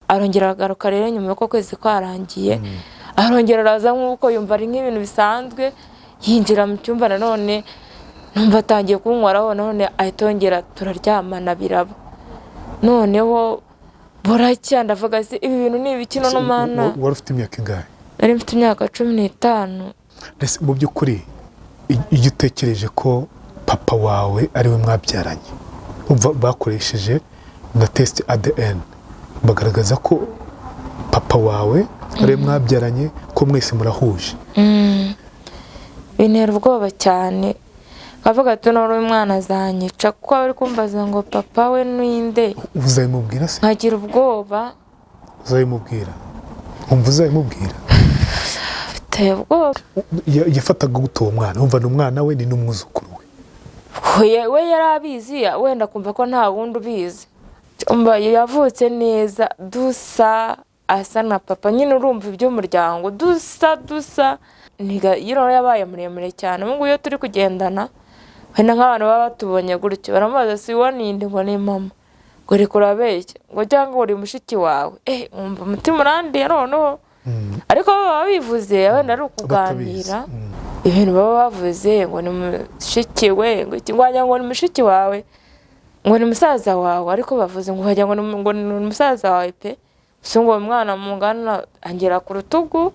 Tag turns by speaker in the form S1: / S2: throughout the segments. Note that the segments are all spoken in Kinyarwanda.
S1: Arongera aragaruka rero nyuma y'uko kwezi kwarangiye, arongera araza nk'uko yumva ari nk'ibintu bisanzwe, yinjira mu cyumba nanone numva atangiye kunkoraho, nanone ahita yongera turaryamana biraba. Noneho buracya ndavuga se ibi bintu ni ibiki none Mana?
S2: Wari ufite imyaka ingahe?
S1: Nari mfite imyaka 15.
S2: Mbese mu by'ukuri iyo utekereje ko papa wawe ari we mwabyaranye, umva bakoresheje na test ADN bagaragaza ko papa wawe ari we mwabyaranye, ko mwese murahuje.
S1: Bintera ubwoba cyane, nkavuga ati none uyu mwana azanyica kuko aba ari kumbaza ngo papa we ninde.
S2: Uzabimubwira se?
S1: Nkagira ubwoba.
S2: Uzabimubwira? Wumva uzabimubwira?
S1: Biteye ubwoba.
S2: Yafataga gute uwo mwana? Wumva ni umwana we, ni n'umwuzukuru we.
S1: We yari abizi, wenda akumva ko nta wundi ubizi. Umva, yavutse neza, dusa, asa na papa nyine, urumva iby'umuryango, dusa dusa. Iyo yabaye muremure cyane, ubu ngubu iyo turi kugendana, wenda nk'abantu baba batubonye gutyo baramubaza si uwo ninde, ngo ni mama, ngo reka urabeshya, ngo cyangwa uri mushiki wawe. Wumva umutima urandiye noneho, ariko bo baba bivuze wenda ari ukuganira.
S2: Batabizi.
S1: Ibintu baba bavuze ngo ni mushiki we, ngo iki, ngo wagira ngo ni mushiki wawe, ngo ni musaza wawe, ariko bavuze ngo wagira ngo ni musaza wawe pe. Gusa ngo uwo mwana mungana angera ku rutugu,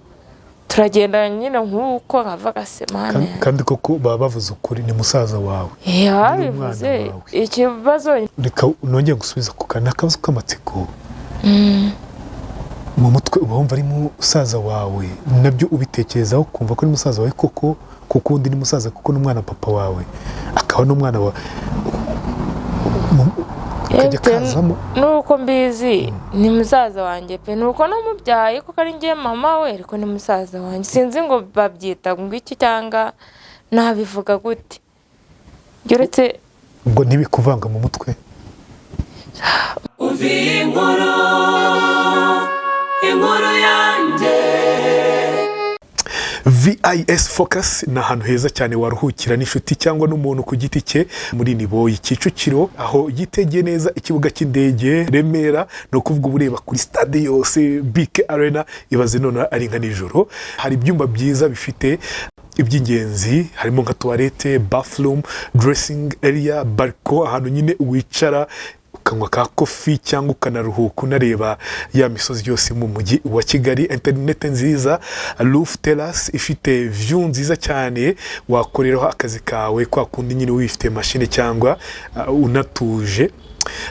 S1: turagenda nyine nk'uko nkavuga se Mana.
S2: Kandi koko baba bavuze ukuri, ni musaza wawe.
S1: Babivuze.
S2: Ni umwana wawe.
S1: Ikibazo
S2: Reka nongere gusubiza ku kantu, akabazo k'amatsiko mu mutwe. Uba wumva ari musaza wawe, nabyo ubitekerezaho ukumva ko ari musaza wawe koko, kuko undi ni musaza, kuko n'umwana papa wawe akaba n'umwana wawe, kajya
S1: Bitewe
S2: kazamo.
S1: Nuko mbizi ni musaza wanjye pe, nuko namubyaye kuko ari njye mama we, ariko ni musaza wanjye. Sinzi ngo babyita ngo iki cyangwa nabivuga gute. Njye uretse
S2: Ubwo ntibikuvanga mu mutwe?
S3: Umva iyi nkuru, inkuru yanjye.
S2: VIS Focus ni ahantu heza cyane waruhukira n'inshuti cyangwa n'umuntu ku giti cye muri Niboyi, Kicukiro, aho yitegeye neza ikibuga cy'indege Remera. Ni ukuvuga uba ureba kuri stade yose, BK Arena. Ibaze none ari nka nijoro. Hari ibyumba byiza bifite iby'ingenzi, harimo nka toilette, bathroom, dressing area, balcon, ahantu nyine wicara ukanywa ka coffee cyangwa ukanaruhuka unareba ya misozi yose mu mujyi wa Kigali, interineti nziza, roof terrace ifite view nziza cyane wakoreraho akazi kawe kwa kundi nyine wifite mashine cyangwa unatuje.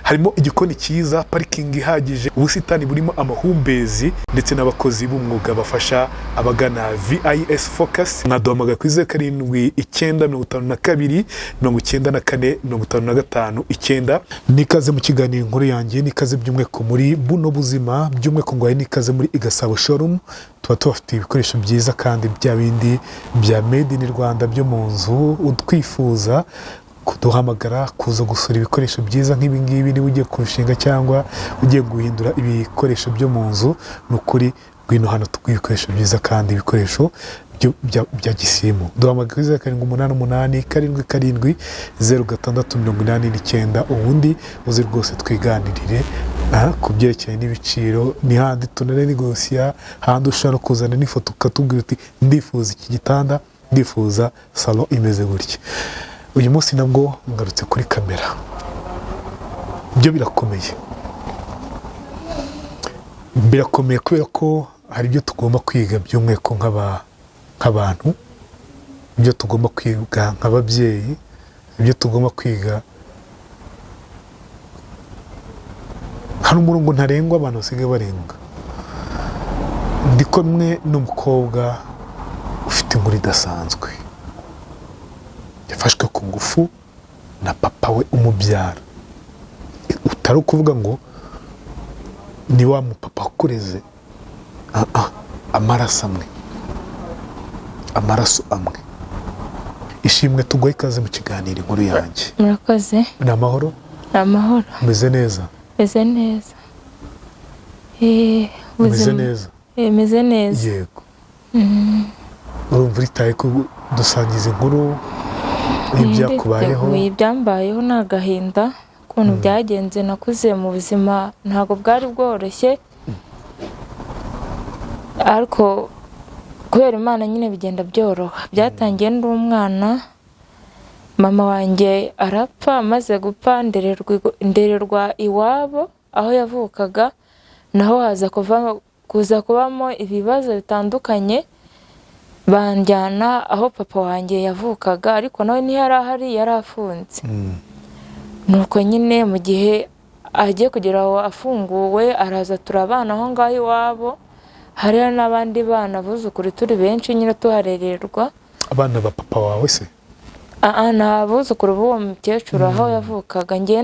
S2: Harimo igikoni cyiza, parikingi ihagije, ubusitani burimo amahumbezi ndetse n'abakozi b'umwuga bafasha abagana VIS Focus. Mwaduhamagara kuri 0795249559. Nikaze mu kiganiro Inkuru Yanjye, nikaze by'umwihariko muri buno buzima, by'umwihariko ngo nikaze muri Igasabo Showroom. Tuba tubafitiye ibikoresho byiza kandi bya bindi bya made in Rwanda byo mu nzu. Utwifuza kuduhamagara, kuza gusura ibikoresho byiza nk'ibi ngibi, niba ugiye kurushinga cyangwa ugiye guhindura ibikoresho byo mu nzu, ni ukuri ngwino hano tuguhe ibikoresho byiza kandi ibikoresho bya gisirimu. Duhamagara kuri 0788770689, ubundi uze rwose twiganirire ku byerekeranye n'ibiciro. Ni handi tunanegosiya, handi ushobora no kuzana n'ifoto ukatubwira uti ndifuza iki gitanda, ndifuza salon imeze gutya. Uyu munsi nabwo ngarutse kuri kamera, byo birakomeye, birakomeye kubera ko hari ibyo tugomba kwiga by'umwihariko nk'abantu, ibyo tugomba kwiga nk'ababyeyi, ibyo tugomba kwiga. Hari umurongo ntarengwa abantu basigaye barenga. Ndi kumwe n'umukobwa ufite inkuru idasanzwe. Yafashwe ku ngufu na papa we umubyara, utari ukuvuga ngo ni wa mupapa wakureze. Ah, ah, amaraso amwe, amaraso amwe. Ishimwe, tuguhe ikaze mu kiganiro Inkuru Yanjye.
S1: Murakoze.
S2: Ni amahoro?
S1: Ni amahoro.
S2: Umeze neza?
S1: Meze neza.
S2: Umeze
S1: Ubuzima-
S2: neza?
S1: Meze neza.
S2: Yego, urumva uritaye ko dusangiza inkuru y'ibyakubayeho?
S1: Nditeguye. Ibyambayeho ni agahinda, ukuntu byagenze. Nakuze mu buzima ntabwo bwari bworoshye. Ariko kubera Imana nyine bigenda byoroha. Byatangiye ndi umwana, mama wanjye arapfa, amaze gupfa ndererwa iwabo aho yavukaga, naho haza kuza kubamo ibibazo bitandukanye, banjyana aho papa wanjye yavukaga, ariko nawe ntiyari ahari, yari afunze. Nuko nyine mu gihe agiye kugera aho afunguwe, araza turabana aho ngaho iwabo, hariho n'abandi bana buzukuru turi benshi nyine tuharererwa.
S2: Abana ba papa wawe se?
S1: Ni abuzukuru b'uwo mukecuru aho yavukaga. Ngewe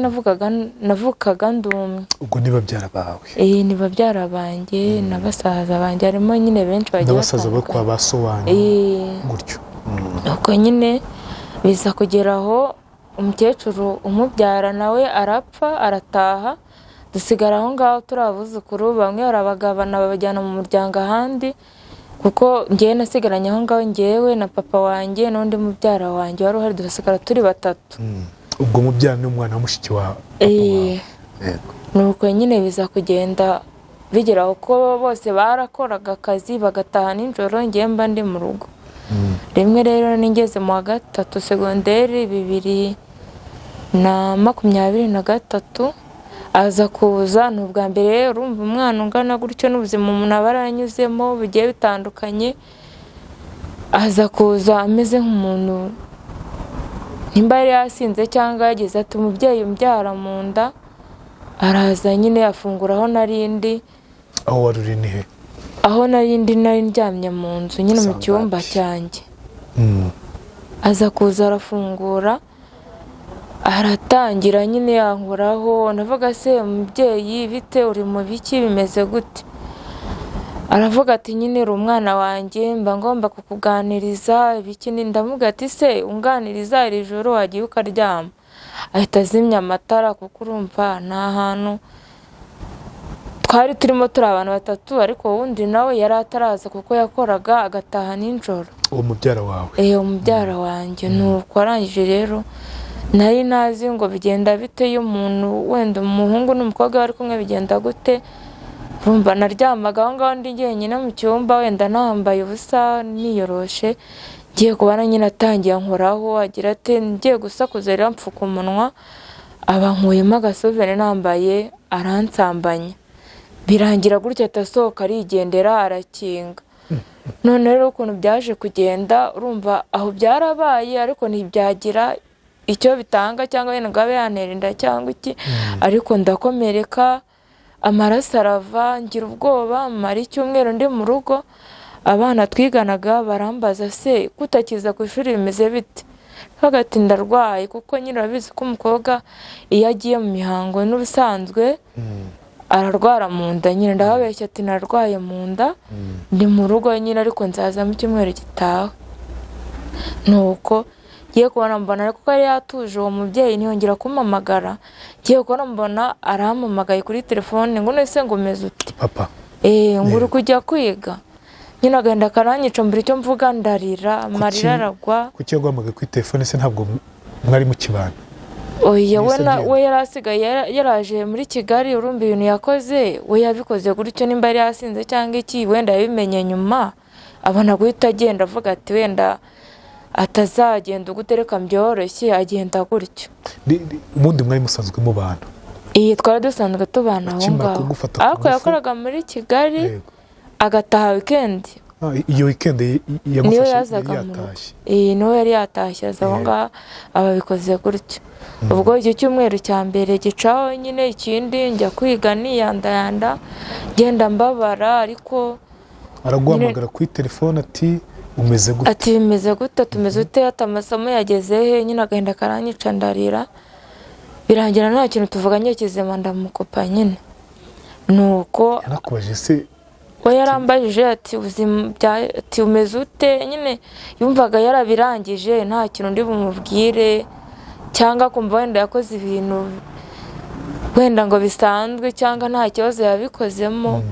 S1: navukaga ndi umwe.
S2: Ubwo ni babyara bawe?
S1: Ni babyara banjye na basaza banjye, harimo nyine benshi bagiye
S2: n'abasaza bo kwa
S1: batandukanye.
S2: ba so wanyu gutyo.
S1: Nuko nyine biza kugera aho umukecuru umubyara nawe arapfa, arataha, dusigara aho ngaho turi abuzukuru. Bamwe barabagabana babajyana mu muryango ahandi, kuko ngewe nasigaranye aho ngaho ngewe na papa wanjye n'undi mubyara wanjye wari uhari, dusigara turi batatu.
S2: Ubwo mubyara ni umwana wa mushiki wa papa wawe? Yego.
S1: Nuko nyine biza kugenda bigera aho ko bose barakoraga akazi bagataha nijoro, ngewe mba ndi mu rugo. Rimwe rero nigeze mu wa gatatu segonderi 2023, aza kuza. Ni ubwa mbere urumva umwana ungana gutyo n'ubuzima umuntu aba yaranyuzemo bugiye bitandukanye, aza kuza ameze nk'umuntu nimba yari yasinze cyangwa yagize ati umubyeyi umbyara mu nda, araza nyine afungura aho narindi.
S2: Aho wari uri ni he?
S1: Aho narindi nari ndyamye mu nzu nyine mu
S2: Sangati.
S1: cyumba cyanjye. Aza kuza arafungura, aratangira nyine yankoraho. Ndavuga se umubyeyi bite, uri mu biki, bimeze gute? Aravuga ati nyine uri umwana wanjye, mba ngomba kukuganiriza ibiki. Ndavuga ati se unganiriza iri joro wagiye ukaryama. Ahita azimya amatara, kuko urumva nta hantu twari turimo turi abantu batatu, ariko wundi nawe yari ataraza kuko yakoraga agataha nijoro.
S2: Uwo mubyara wawe?
S1: Umubyara wanjye. Nuko arangije rero, nari ntazi ngo bigenda bite iyo umuntu wenda umuhungu n'umukobwa bari kumwe, bigenda gute. Urumva naryamaga aho ngaho ndi jyenyine mu cyumba, wenda nambaye ubusa niyoroshe, ngiye kubona nyine atangiye ankoraho, agira ati ngiye gusakuza rero mpfuka umunwa, aba nkuyemo agasuvere nambaye aransambanya. Birangira gutya, atasohoka arigendera arakinga. None rero ukuntu byaje kugenda, urumva aho byarabaye ariko ntibyagira icyo bitanga cyangwa wenda ngo abe yantera inda cyangwa iki, ariko ndakomereka, amaraso arava, ngira ubwoba, mara icyumweru ndi mu rugo. Abana twiganaga barambaza se kutakiza ku ishuri bimeze bite? Hagati ndarwaye, kuko nyine urabizi ko umukobwa iyo agiye mu mihango n'ubusanzwe ararwara mu nda. Nyine ndababeshya ati narwaye mu nda, ndi mu rugo nyine, ariko nzaza mu cyumweru gitaha. Nuko ngiye kubona mbona, ariko ko yari yatuje uwo mubyeyi ntiyongera kumpamagara. Ngiye kubona mbona arampamagaye kuri telefone ngo none se ngo umeze ute?
S2: Papa?
S1: Ngo uri kujya kwiga? Nyine agahinda karanyica, mbura icyo mvuga, ndarira, amarira aragwa.
S2: Kuki yaguhamagaye kuri telefone se? Ntabwo mwari mukibana?
S1: Oya, we
S2: Mbese agenda?
S1: we yari asigaye yaraje muri Kigali. Urumva ibintu yakoze we yabikoze gutyo, nimba yari yasinze cyangwa iki, wenda yabimenye nyuma abona guhita agenda, avuga ati wenda atazagenda ugutereka byoroshye, agenda gutyo.
S2: Ubundi mwari musanzwe mubana?
S1: Iyi twari dusanzwe tubana aho
S2: Akimara
S1: ngaho,
S2: kugufata ku
S1: ariko
S2: ngufu?
S1: yakoraga muri Kigali, agataha wikendi.
S2: Iyo weekend
S1: Niyo
S2: yagufashe
S1: yazaga
S2: yari
S1: mu rugo.
S2: yatashye?
S1: Iyi niwe yari yatashye, aza aho ngaho ababikoze gutyo. Ubwo icyo cyumweru cya mbere gicaho nyine, ikindi njya kwiga niyandayanda, ngenda mbabara, ariko
S2: Araguhamagara kuri telefone ati umeze gute?
S1: Ati bimeze gute, tumeze ute, ati amasomo yageze he? Nyine agahinda karanyica, ndarira, birangira nta kintu tuvuganye kizima, ndamukopa nyine. Nuko
S2: Yanakubajije se?
S1: We yarambajije ati ubuzima ati umeze ute? Nyine yumvaga yarabirangije, nta kintu ndi bumubwire, cyangwa akumva wenda yakoze ibintu wenda ngo bisanzwe cyangwa nta kibazo yabikozemo.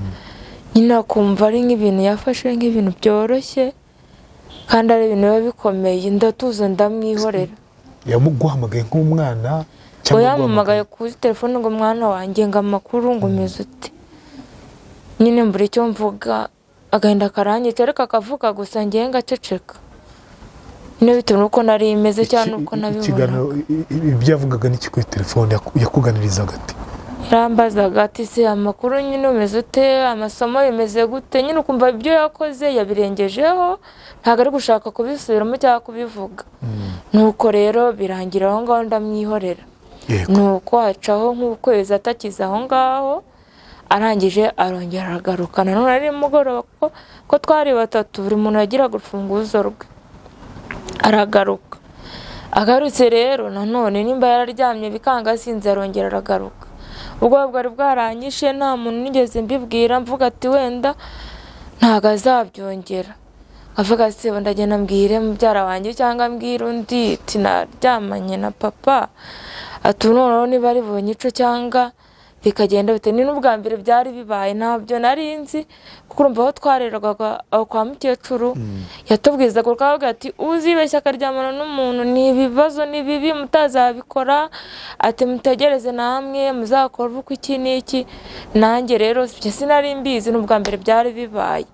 S1: Nyine akumva ari nk'ibintu yafashe nk'ibintu byoroshye kandi ari ibintu biba bikomeye. Ndatuza, ndamwihorera.
S2: Yamuguhamagaye nk'umwana
S1: Ngo
S2: cyangwa
S1: yampamagaye kuri telefone ngo mwana wanjye, ngo amakuru, ngo umeze ute? Nyine mbura icyo mvuga. Agahinda karanyica, ariko akavuga gusa ngewe ngaceceka nyine, bitewe n'uko nari imeze cyangwa n'uko nabibonaga.
S2: Ikiganiro, ibyo yavugaga n'iki kuri telefone? Yakuganirizaga ati?
S1: Yarambazaga ati: "Se amakuru nyine, umeze ute? Amasomo bimeze gute?" Nyine ukumva ibyo yakoze yabirengejeho, ntabwo ari gushaka kubisubiramo cyangwa kubivuga. Nuko rero birangira aho ngaho, ndamwihorera. Nuko hacaho nk'ukwezi atakize aho ngaho, arangije arongera aragaruka nanone ari nimugoroba, kuko ko twari batatu, buri muntu yagiraga urufunguzo rwe. Aragaruka, agarutse rero nanone nimba yararyamye bikanga sinzi, arongera aragaruka. Ubwoba bwari bwaranyishe, nta muntu nigeze mbibwira, mvuga ati wenda ntabwo azabyongera. Avuga se ndagenda mbwire mubyara wanjye cyangwa mbwire undi ati naryamanye na papa, ati noneho niba ari bunyice cyangwa bikagenda bite? Ni n'ubwa mbere byari bibaye, ntabyo nari nzi, kuko urumva aho twarerwaga aho kwa mukecuru yatubwizaga ukavuga ati uzibeshya akaryamana n'umuntu ni ibibazo, ni bibi, mutazabikora, ati mutegereze namwe muzakora ubukwe, iki n'iki. Nanjye rero ibyo sinari mbizi, ni ubwa mbere byari bibaye.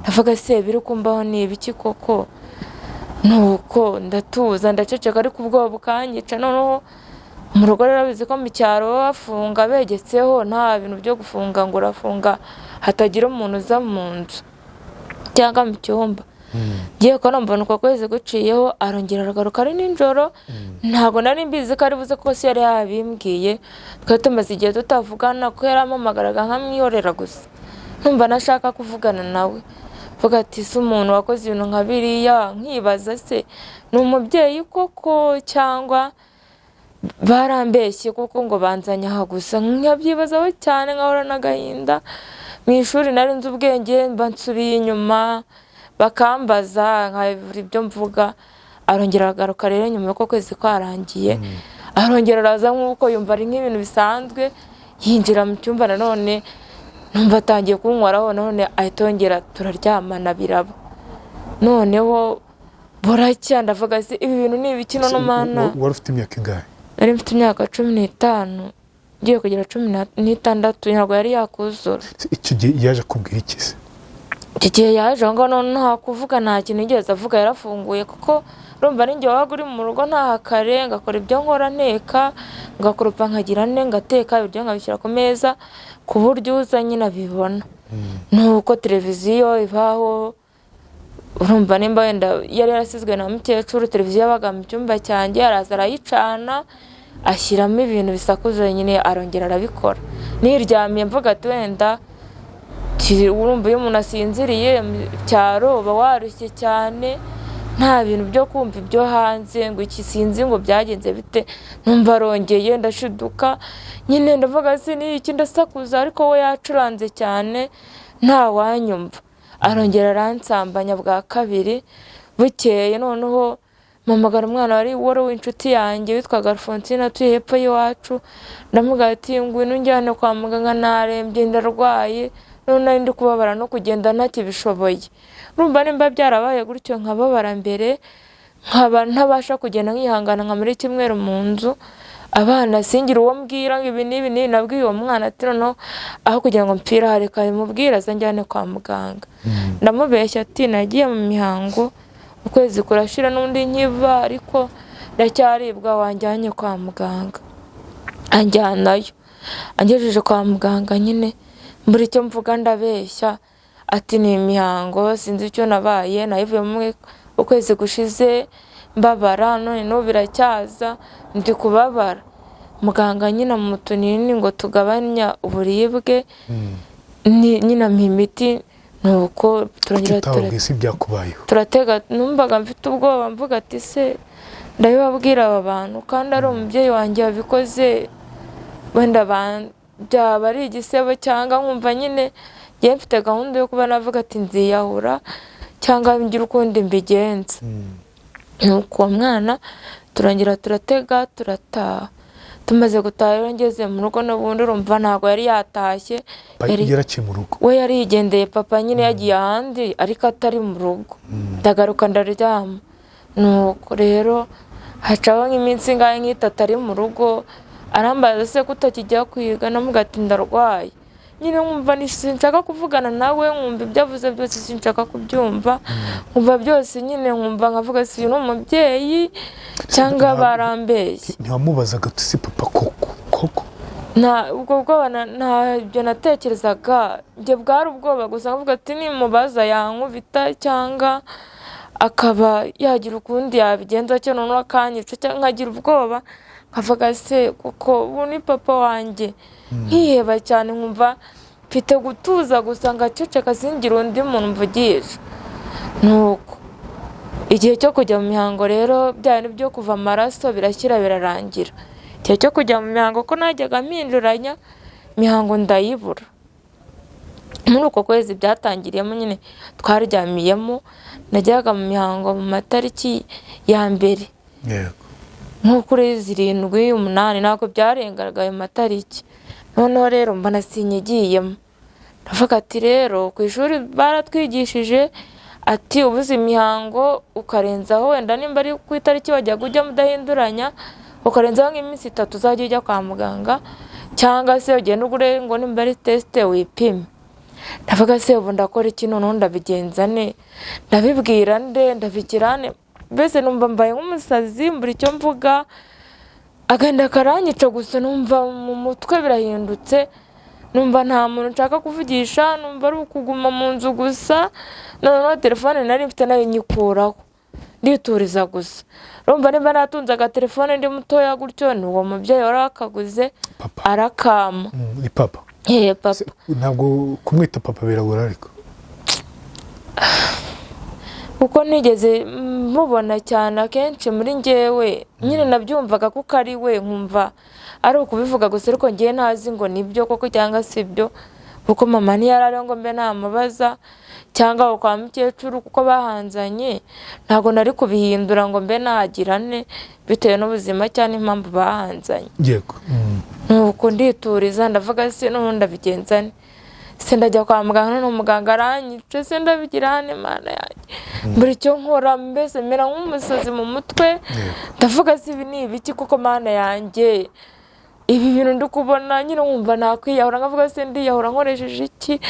S1: Ndavuga se biri kumbaho ni ibiki koko? Nuko ndatuza, ndaceceka, ariko ubwoba bukanyica. Noneho mu rugo rero bizi ko mu cyaro baba bafunga begetseho, nta bintu byo gufunga ngo urafunga hatagira umuntu uza mu nzu cyangwa mu cyumba. Ngiye kubona mbona uko kwezi guciyeho, arongera aragaruka ari nijoro. Ntabwo nari mbizi ko ari buze, kuko se yari yabimbwiye. Twari tumaze igihe tutavugana, kuko yarampamagaraga nkamwihorera gusa, numva nashaka kuvugana nawe. Mvuga ati si umuntu wakoze ibintu nka biriya, nkibaza se ni umubyeyi koko cyangwa barambeshye kuko ngo banzanye aha gusa? Nkabyibazaho cyane, nkahora n'agahinda. Mu ishuri nari nzi ubwenge, mba nsubiye inyuma, bakambaza nkabura ibyo mvuga. Arongera aragaruka rero nyuma y'uko kwezi kwarangiye, arongera araza nk'uko yumva ari nk'ibintu bisanzwe, yinjira mu cyumba nanone, numva atangiye kunkoraho nanone, ahita yongera turaryamana, biraba. Noneho buracya, ndavuga se ibi bintu ni ibiki none mana?
S2: Wari ufite imyaka ingahe?
S1: Nari mfite imyaka 15, ngiye kugera 16, ntabwo yari yakuzura.
S2: Icyo gihe yaje kubwira iki se?
S1: Icyo gihe yaje aho ngaho none nta kuvuga, nta kintu yigeze avuga, yarafunguye, kuko urumva ari njye wabaga uri mu rugo, ntaha kare, ngakora ibyo nkora, nteka, ngakoropa, nkagira ne ngateka ibiryo, nkabishyira ku meza ku buryo uza nyine abibona. Nuko televiziyo ibaho, urumva nimba wenda yari yarasizwe na mukecuru, televiziyo yabaga mu cyumba cyanjye, araza arayicana, ashyiramo ibintu bisakuza nyine, arongera arabikora. Niryamiye, mvuga ati wenda urumva iyo umuntu asinziriye mu cyaro uba warushye cyane, nta bintu byo kumva ibyo hanze ngo iki, sinzi ngo byagenze bite, numva arongeye, ndashiduka nyine, ndavuga se ni iki? Ndasakuza, ariko we yacuranze cyane ntawanyumva. Arongera aransambanya bwa kabiri. Bukeye noneho mpamagara umwana wari w'inshuti yanjye witwaga Alphonsine, atuye hepfo y'iwacu, ndamubwira ati ngwino unjyane kwa muganga, narembye, ndarwaye, none nari ndi kubabara no kugenda ntakibishoboye. Urumva nimba byarabaye gutyo, nkababara mbere, nkaba ntabasha kugenda, nkihangana nkamara icyumweru mu nzu, abana singira uwo mbwira ngo ibi n'ibi n'ibi. Nabwiye uwo mwana ati noneho aho kugira ngo mpfire aha, reka bimubwire aze anjyane kwa muganga. Ndamubeshya ati nagiye mu mihango, ukwezi kurashira n'undi nkiva, ariko ndacyaribwa, wanjyanye kwa muganga? Anjyanayo, angejeje kwa muganga nyine mbura icyo mvuga, ndabeshya ati ni imihango, sinzi icyo nabaye, nayivuyemo ukwezi gushize mbabara, none n'ubu biracyaza, ndi kubabara. Muganga nyine mu tunini ngo tugabanya uburibwe, nyine ampa imiti, nuko turongera
S2: utababwiye si ibyakubayeho?
S1: Turatega. Numvaga mfite ubwoba, mvuga ati se ndabibabwira aba bantu kandi ari umubyeyi wanjye wabikoze, wenda byaba ari igisebo, cyangwa nkumva nyine ngiye mfite gahunda yo kuba navuga ati nziyahura cyangwa ngira ukundi mbigenza. Nuko uwo mwana turangira, turatega, turataha. Tumaze gutaha rero, ngeze mu rugo n'ubundi urumva ntabwo yari yatashye.
S2: Yaraciye mu rugo?
S1: We yari yigendeye, papa nyine yagiye ahandi ariko atari mu rugo. Ndagaruka ndaryama. Nuko rero hacaho nk'iminsi ingahe, nk'itatu ari mu rugo, arambaza se ko utakijya kwiga? Namubwira ati ndarwaye. Nyine nkumva sinshaka kuvugana nawe, nkumva ibyo avuze byose sinshaka kubyumva, nkumva byose nyine nkumva nkavuga si uyu ni umubyeyi cyangwa barambeshye.
S2: Ntiwamubazaga tusi papa koko koko?
S1: Nta ubwo bwoba, ntabyo natekerezaga njye, bwari ubwoba gusa, nkavuga ati nimubaza yankubita cyangwa akaba yagira ukundi yabigenza cyo noneho akanyica, cyangwa nkagira ubwoba nkavuga se kuko ubu ni papa wanjye, nkiheba cyane, nkumva mfite gutuza gusa ngaceceka singire undi muntu mvugisha. Nuko igihe cyo kujya mu mihango rero, bya bintu byo kuva amaraso birashyira birarangira. Igihe cyo kujya mu mihango, ko najyaga mpinduranya imihango, ndayibura. Muri uko kwezi byatangiriyemo nyine twaryamiyemo, najyaga mu mihango mu matariki ya mbere, nko kuri 7, 8, ntabwo byarengaga ayo matariki. Noneho rero mbona sinyigiyemo, ndavuga ati rero ku ishuri baratwigishije ati ubuze imihango ukarenzaho, wenda nimba ari ku itariki wajyaga ujya mudahinduranya, ukarenzaho nk'iminsi 3, uzajya ujya kwa muganga cyangwa se ugende ugure ngo nimba ari test wipime. Ndavuga se ubu ndakora iki noneho? Ndabigenza ne? Ndabibwira nde? Ndabigira ne? Mbese numva mbaye nk'umusazi, mbura icyo mvuga, agahinda karanyica gusa, numva mu mutwe birahindutse, numva nta muntu nshaka kuvugisha, numva ari ukuguma mu nzu gusa. Noneho telefone nari mfite nayo nyikuraho, ndituriza gusa. Urumva niba natunze agatelefone ndi mutoya gutyo, ni uwo mubyeyi wari wakaguze.
S2: Papa.
S1: Arakama.
S2: Ni papa.
S1: Yeee, papa.
S2: Ntabwo kumwita papa biragora ariko.
S1: Kuko nigeze mubona cyane akenshi muri njyewe nyine nabyumvaga kuko ari we, nkumva ari ukubivuga gusa, ariko ngewe ntazi ngo nibyo koko cyangwa si byo, kuko mama ntiyari ariho ngo mbe namubaza, cyangwa aho kwa mukecuru kuko bahanzanye, ntabwo nari kubihindura ngo mbe nagira ne bitewe n'ubuzima cyangwa impamvu bahanzanye.
S2: Yego.
S1: Nuko ndituriza, ndavuga se n'ubundi ndabigenza nte se? Ndajya kwa muganga none umuganga aranyica se? Ndabigira nte Mana yanjye? Buri icyo nkora mbese mera nk'umusazi mu mutwe. Ndavuga se ibi ni ibiki kuko Mana yanjye? Ibi bintu ndi kubona nyine nkumva nakwiyahura, nkavuga se ndiyahura nkoresheje iki?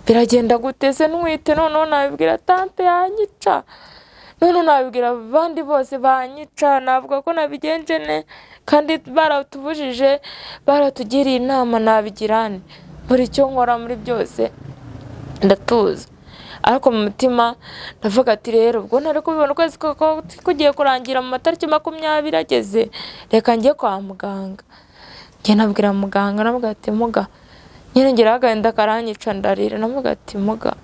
S1: Biragenda gute se? Ntwite noneho nabibwira tante yanyica, noneho nabibwira abandi bose banyica, navuga ko nabigenje ne kandi baratubujije, baratugiriye inama, nabigira nte? Buri icyo nkora muri byose ndatuza, ariko mu mutima ndavuga ati rero ubwo ntari kubibona, ukwezi koko kugiye kurangira mu matariki 20 ageze, reka njye kwa muganga. Njye nabwira muganga, navuga ati muga, nyine ngira agahinda karanyica, ndarira, navuga ati muga,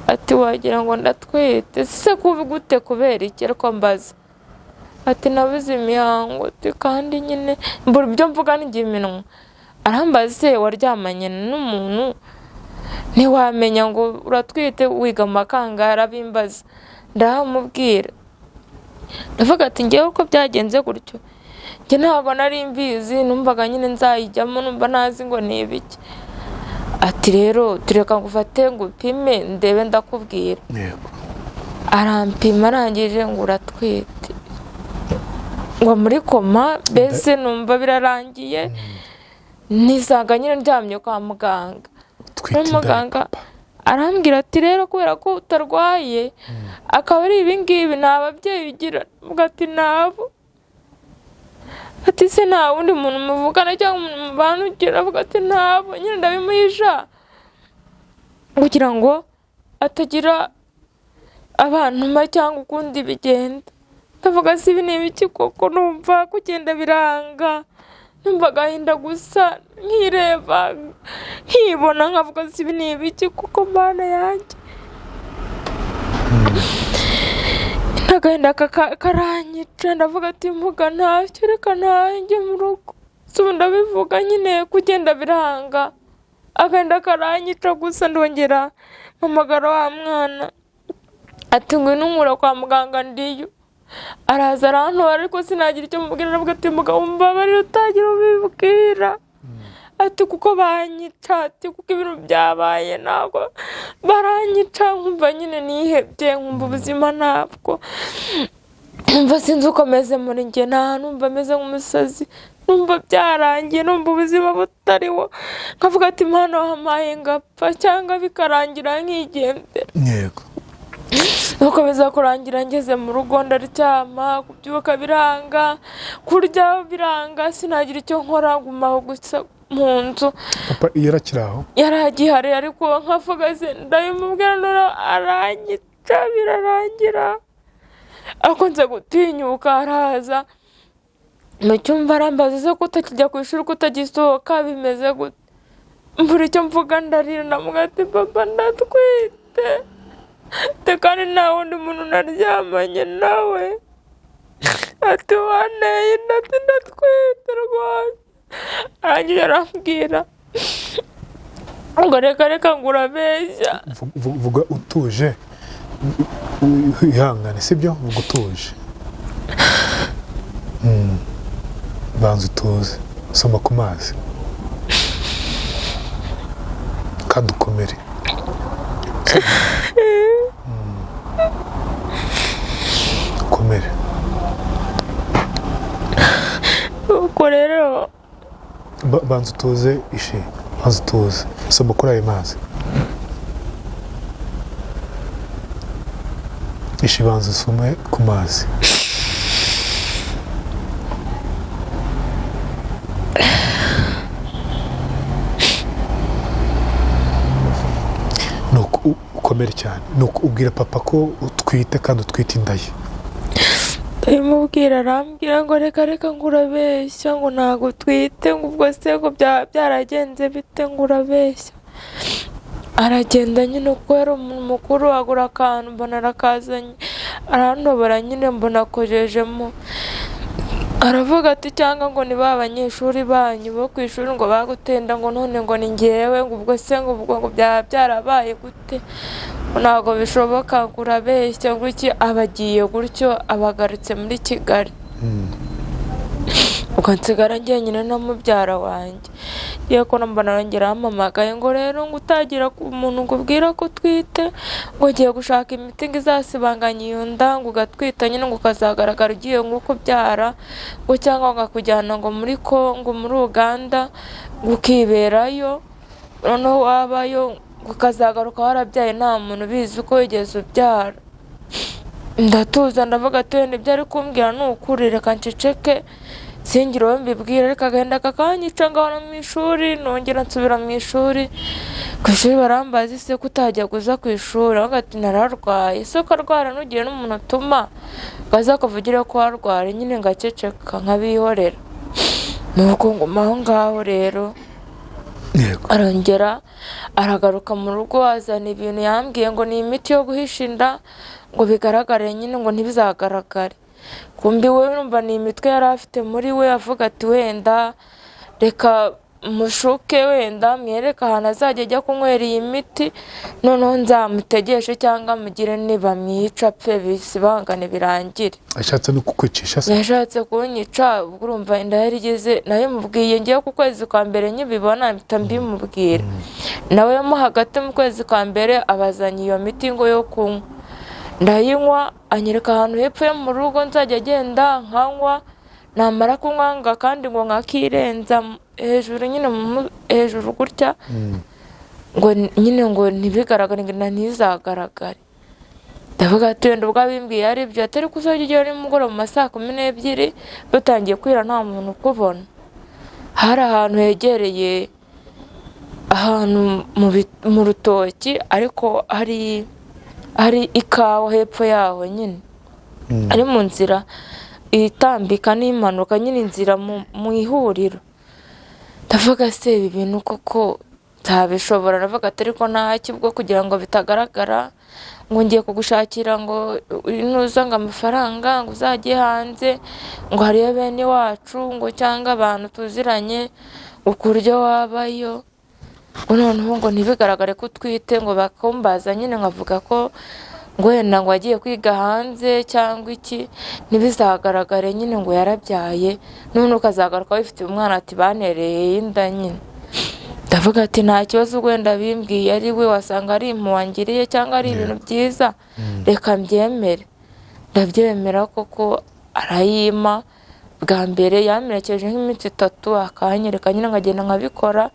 S1: ati wagira ngo ndatwite. Se kubi gute? Kubera iki? Ariko mbaza ati nabuze imihango, ati kandi nyine mbura ibyo mvuga n'igihe iminwa. Arambaza se waryamanye n'umuntu ntiwamenya ngo uratwite? Wiga mu makangara? Arabimbaza, ndahamubwira, ndavuga ati ngewe uko byagenze gutyo njye ntabwo nari mbizi, numvaga nyine nzayijyamo, numva ntazi ngo ni ibiki. Ati rero tureka ngo ufate ngo upime ndebe ndakubwira. Arampima, arangije ngo uratwite, ngo muri koma. Mbese numva birarangiye, nisanga nyine ndyamye kwa muganga.
S2: Utwite inda ya
S1: N'umuganga
S2: papa.
S1: arambwira ati rero kubera ko utarwaye akaba ari ibingibi, nta babyeyi ugira? Mvuga ati nabo. Ati se nta wundi muntu muvugana cyangwa umuntu mubana ugira? Avuga ati ntabo. Nyine ndabimuhisha kugira ngo atagira abantuma cyangwa ukundi bigenda. Ndavuga se ibi ni ibiki koko? Numva kugenda biranga, numva agahinda gusa, nkireba nkibona, nkavuga se ibi ni ibiki koko Mana yanjye? Agahinda karanyica, ndavuga ati mvuga ntacyo, reka ntange mu rugo. Si ubu ndabivuga nyine kugenda biranga, agahinda karanyica gusa. Ndongera mpamagara wa mwana ati ngwino unkura kwa muganga ndiyo. Araza arantora, ariko sinagira icyo mubwira. Aravuga ati mugabo mbabarira utagira ubibwira, ati kuko banyica, ati kuko ibintu byabaye ntabwo baranyica. Nkumva nyine nihebye, nkumva ubuzima ntabwo, nkumva sinzi uko meze muri njye, nta numva meze nk'umusazi. Numva byarangiye, numva ubuzima butariho, nkavuga ati Mana wampaye ngapfa cyangwa bikarangira nkigendera.
S2: Yego.
S1: Nuko biza kurangira ngeze mu rugo ndaryama, kubyuka biranga, kurya biranga, sinagira icyo nkora, ngumaho gusa mu nzu.
S2: Papa yarakiri aho?
S1: Yari agihari, ariko nkavuga se ndabimubwira none aranyica birarangira. Ariko nza gutinyuka araza mu cyumba arambaza ese ko utakijya ku ishuri, ko utagisohoka bimeze gute? Mbura icyo mvuga ndarira, ndamubwira ati papa ndatwite kandi nta wundi muntu naryamanye nawe, ati wanteye inda, ati ndatwite rwose. Arangije arambwira ngo reka reka ngo urabeshya.
S2: Vuga utuje, ihangane, sibyo? Vuga utuje, banza utuze, soma ku mazi kandi ukomere. Ukomere.
S1: Ubwo rero
S2: Banza utuze ishi, banza utuze, soma kuri ayo mazi ishi, banza usome ku mazi. Nuko ukomere cyane, nuko ubwira papa ko utwite kandi utwite inda ye.
S1: Ndabimubwira arambwira ngo reka reka ngo urabeshya, ngo ntabwo utwite, ngo ubwo se ngo byaragenze bite, ngo urabeshya. Aragenda nyine kuko yari umuntu mukuru, agura akantu mbona arakazanye, arantobora nyine mbona akojejemo. Aravuga ati cyangwa ngo ni ba banyeshuri banyu bo ku ishuri ngo bagutenda, ngo none ngo ni njyewe, ngo ubwo se ngo ubwo ngo byaba byarabaye gute, ngo ntabwo bishoboka, ngo urabeshya, ngo iki. Abagiye gutyo abagarutse muri Kigali. Ubwo nsigara njyenyine na mubyara wanjye. Ngiye kubona mbona arongera arampamagaye ngo rero ngo utagira umuntu ngo ubwira ko utwite, ngo ugiye gushaka imiti ngo izasibanganya iyo nda, ngo ugatwita nyine ngo ukazagaragara ugiye nko kubyara, ngo cyangwa ngo akujyana ngo muri Kongo, muri Uganda, ngo ukiberayo, noneho wabayo ngo ukazagaruka warabyaye nta muntu ubizi uko wigeze ubyara. Ndatuza ndavuga ati wenda ibyo ari kumbwira ni ukuri, reka nceceke singire uwo mbibwira, ariko agahinda kakanyica ngahora mu ishuri, nongera nsubira mu ishuri. Ku ishuri barambaza ese ko utajya kuza ku ishuri, aravuga ati nararwaye. Ese ukarwara ntugire n'umuntu utuma ngo aze akuvugire ko warwaye, nyine ngaceceka nkabihorera. Nuko nguma aho ngaho rero.
S2: Yego.
S1: Arongera aragaruka mu rugo azana ibintu yambwiye ngo ni imiti yo guhisha inda, ngo bigaragare nyine ngo ntibizagaragare. Kumbi we urumva ni imitwe yari afite muri we, avuga ati wenda reka mushuke, wenda mwereke ahantu azajya ajya kunywera iyi miti, noneho nzamutegeshe cyangwa mugire nibamwica apfe bisibangane birangire.
S2: Ashatse no kukwicisha se?
S1: Yashatse kunyica, ubwo urumva inda yari igeze, nayo mubwiye ngiye ku kwezi kwa mbere nkibibona mpita mbimubwira. Nawe mo hagati mu kwezi kwa mbere abazanye iyo miti ngo yo kunywa, ndayinywa, anyereka ahantu hepfo yo mu rugo nzajya agenda nkanywa, namara kunywa nga kandi ngo nkakirenza hejuru nyine hejuru gutya, ngo nyine ngo ntibigaragare, ngo ntizagaragare. Ndavuga ati wenda ubwo abimbwiye ari byo, atari ko uzajya ugera nimugoroba mu ma saa kumi n'ebyiri batangiye kwira nta muntu ukubona. Hari ahantu hegereye ahantu mu rutoki, ariko hari ikawa hepfo yaho nyine, ari mu nzira itambika n'impanuka nyine, inzira mu ihuriro. Ndavuga se ibi bintu koko ntabishobora, ndavuga ati ariko ntacyo ubwo kugira ngo bitagaragara, ngo ngiye kugushakira ngo nuza ngo amafaranga ngo uzajye hanze, ngo hariyo bene wacu ngo cyangwa abantu tuziranye ukuryo wabayo, ngo noneho ngo ntibigaragare ko utwite, ngo bakumbaza nyine nkavuga ko ngo wenda ngo agiye kwiga hanze cyangwa iki, ntibizagaragare nyine ngo yarabyaye, none ukazagaruka wifitiye umwana ati banereye inda nyine. Ndavuga ati nta kibazo wenda bimbwiye ari we, wasanga ari impuhwe cyangwa ari ibintu byiza, reka mbyemere. Ndabyemera koko arayima, Bwa mbere yamperekeje nk'iminsi 3, akanyereka nyine nkagenda nkabikora,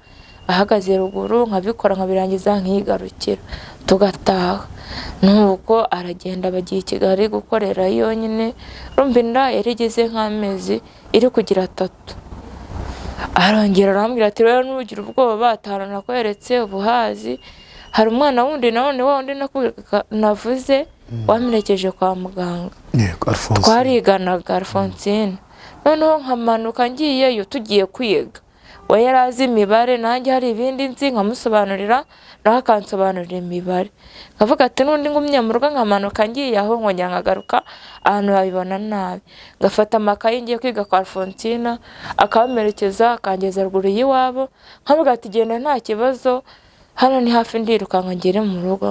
S1: ahagaze ruguru nkabikora nkabirangiza nkigarukira tugataha. Nuko aragenda bagiye i Kigali gukorera yonyine. Urumva inda yari igeze nk'amezi iri kugira 3. Arongera arambwira ati rero nugira ubwoba atanu nakweretse ubuhazi. Hari umwana wundi nanone wa wundi navuze wamperekeje kwa muganga.
S2: Yego, Alphonsine.
S1: Twariganaga Alphonsine. Noneho nkamanuka ngiyeyo tugiye kwiga, we yari azi imibare nanjye hari ibindi nzi, nkamusobanurira nawe akansobanurira imibare. Nkavuga ati n'undi ngumye mu rugo nkamanuka ngiye aho nkongera nkagaruka ahantu babibona nabi. Ngafata amakayi ngiye kwiga kwa Alphonsine, akamperekeza akangeza ruguru y'iwabo, nkavuga ati genda nta kibazo, hano ni hafi ndirukanka ngere mu rugo.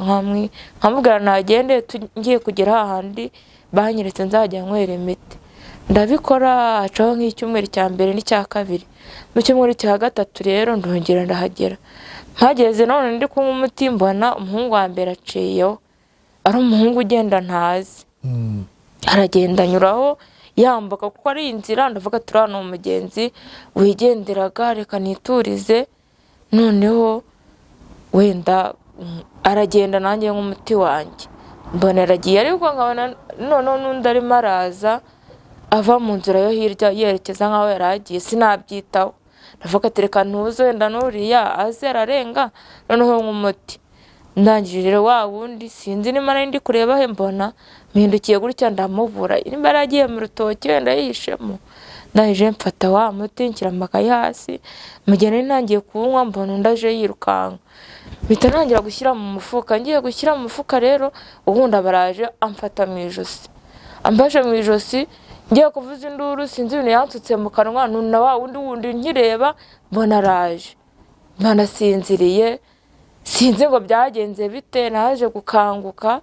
S1: Nkamubwira nagende, ngiye kugera hahandi banyeretse nzajya nywera imiti. Ndabikora, hacaho nk'icyumweru cya mbere n'icya kabiri. Mu cyumweru cya 3 rero ndongera ndahagera. Mpageze none ndi kunywa umuti, mbona umuhungu wa mbere aciyeho, ari umuhungu ugenda ntazi. Aragenda anyuraho yambuka kuko ari inzira. Ndavuga turi hano umugenzi wigenderaga, reka niturize. Noneho wenda aragenda nanjye nk'umuti wanjye mbona aragiye, ariko nkabona noneho n'undi arimo araza ava mu nzira yo hirya yerekeza nk'aho yari agiye. Sinabyitaho, ndavuga ati reka ntuze wenda n'uriya aze ararenga noneho nk'umuti. Ndangije rero wa wundi sinzi niba nari ndi kureba he, mbona mpindukiye gutya ndamubura, niba yari agiye mu rutoki wenda yihishemo. Ndangije mfata wa muti nshyira amakayi hasi, mu gihe nari ntangiye kuwunywa mbona undi aje yirukanka, mpita ntangira gushyira mu mufuka. Ngiye gushyira mu mufuka rero ubundi abaraje amfata mu ijosi, amfashe mu ijosi ngiye kuvuza induru, sinzi ibintu yansutse mu kanwa. Na wa wundi wundi nkireba mbona araje, mbanasinziriye sinzi ngo byagenze bite. Naje gukanguka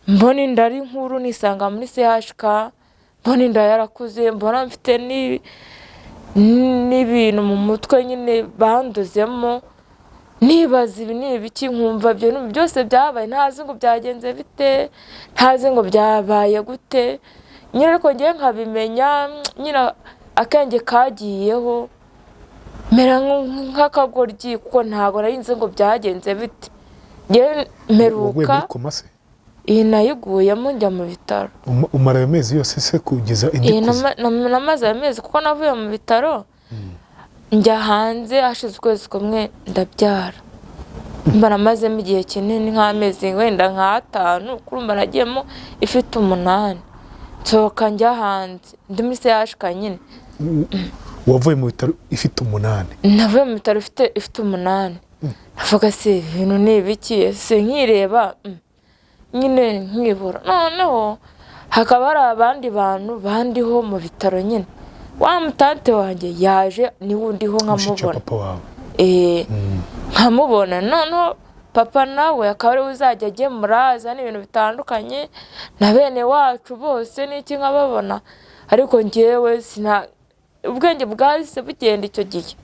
S1: mbona inda ari nkuru, nisanga muri CHK, mbona inda yarakuze, mbona mfite n'ibintu mu mutwe nyine banduzemo, nibaza ibi ni ibiki, nkumva ibyo bintu byose byabaye ntazi ngo byagenze bite, ntazi ngo byabaye gute nyine, ariko ngewe nkabimenya nyine akenge kagiyeho, mera nk'akagoryi kuko ntabwo nari nzi ngo byagenze bite. Ngewe
S2: Waguye
S1: mperuka
S2: muri koma se?
S1: Iyi nayiguyemo njya mu bitaro.
S2: Umara ayo mezi yose se kugeza indi
S1: Iyi
S2: kuze?
S1: Namaze ayo mezi kuko navuye mu bitaro njya hanze hashize ukwezi kumwe ndabyara. Mba namazemo igihe kinini nk'amezi wenda nk'atanu, kurumva nagiyemo ifite 8, nsohoka njya hanze ndi muri CHK nyine.
S2: Wavuye mu bitaro ifite 8?
S1: Navuye mu bitaro ifite 8. Navuga se ibintu ni ibiki, ese nkireba nyine nkibura. Noneho hakaba hari abandi bantu bandiho mu bitaro nyine, wa mutante wanjye yaje niwe undiho
S2: Mushiki wa
S1: nkamubona.
S2: papa wawe?
S1: Nkamubona. Noneho papa nawe akaba ariwe uzajya agemura azana ibintu bitandukanye na bene wacu bose n'iki nkababona, ariko njyewe sina ubwenge bwahise bugenda icyo gihe,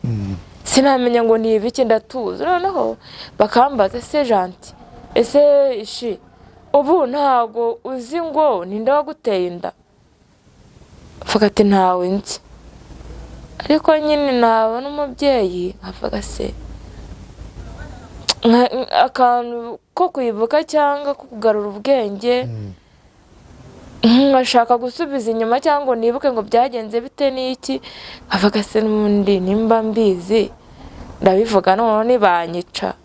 S1: sinamenya ngo ni ibiki, ndatuza. Noneho bakambaza ese Janti, ese ishi ubu ntabwo uzi ngo ninde waguteye inda? Mvuga ati ntawe nzi, ariko nyine nabona umubyeyi nkavuga se akantu ko kwibuka cyangwa ko kugarura ubwenge, nkashaka gusubiza inyuma cyangwa ngo nibuke ngo byagenze bite n'iki, nkavuga se n'ubundi nimba mbizi ndabivuga, noneho nibanyica.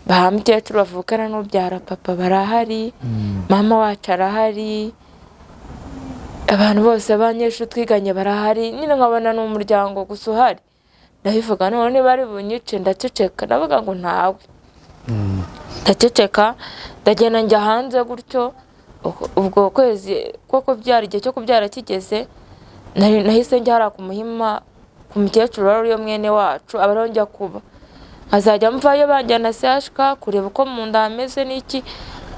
S1: Ba mukecuru bavukana n'ubyara papa barahari, mama wacu arahari, abantu bose abanyeshuri twiganye barahari, nyine nkabona ni umuryango gusa uhari. Ndabivuga noneho niba ari bunyice ndaceceka, ndavuga ngo ntawe, ndaceceka ndagenda njya hanze gutyo. Ubwo kwezi ko kubyara, igihe cyo kubyara kigeze, nahise njya hariya ku Muhima ku mukecuru wari uriyo mwene wacu, aba ariho njya kuba, nkazajya mvayo banjyana CHK kureba uko mu nda hameze n'iki,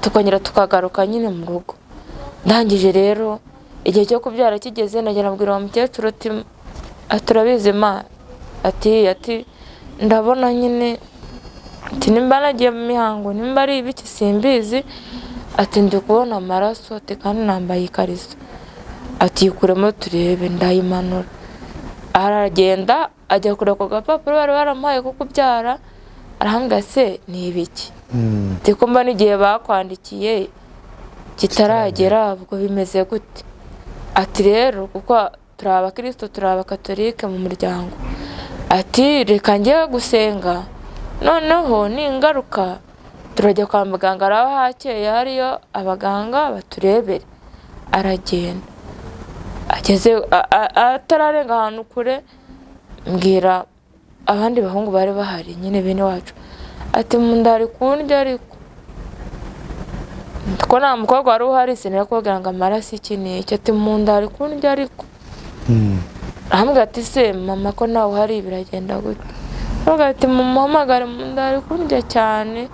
S1: tukongera tukagaruka nyine mu rugo. Ndangije rero igihe cyo kubyara kigeze, ndagenda mbwira uwo mukecuru ati turabizi ma, ati ndabona nyine, ati nimba nagiye mu mihango nimba ari ibiki simbizi, ati ndi kubona amaraso, ati kandi nambaye ikariso. Ati yikuremo turebe. Ndayimanura, aragenda ajya kureba ku gapapuro bari baramuhaye ko kubyara, arahambwa se ni ibiki? Ndi kumva n'igihe bakwandikiye kitaragera, ubwo bimeze gute? Ati rero kuko turi abakristo, turi abakatolike mu muryango, ati reka njye gusenga, noneho ningaruka turajya kwa muganga, araba hakeye hariyo abaganga baturebere. Aragenda, ageze atararenga ahantu kure, mbwira abandi bahungu bari bahari nyine, bene wacu, ati mu nda hari kundya, ariko ko nta mukobwa wari uhari sinari kubabwira ngo amaraso iki ni iki. Ati mu nda hari kundya, ariko arambwira ati se mama ko nawe uhari biragenda gute? Aravuga ati mumuhamagare, mu nda hari kundya cyane.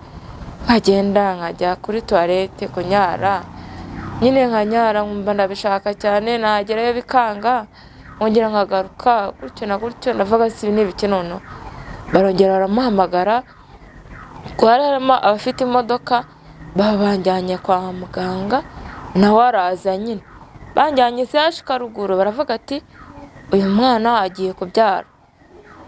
S1: Nkagenda nkajya kuri toilette kunyara nyine, nkanyara nkumva ndabishaka cyane, nagerayo bikanga, nkongera nkagaruka gutyo na gutyo. Ndavuga si ibi ni ibiki? Noneho barongera baramuhamagara, ko hari harimo abafite imodoka, baba banjyanye kwa muganga, nawe araza nyine. Banjyanye CHUK ruguru, baravuga ati uyu mwana agiye kubyara,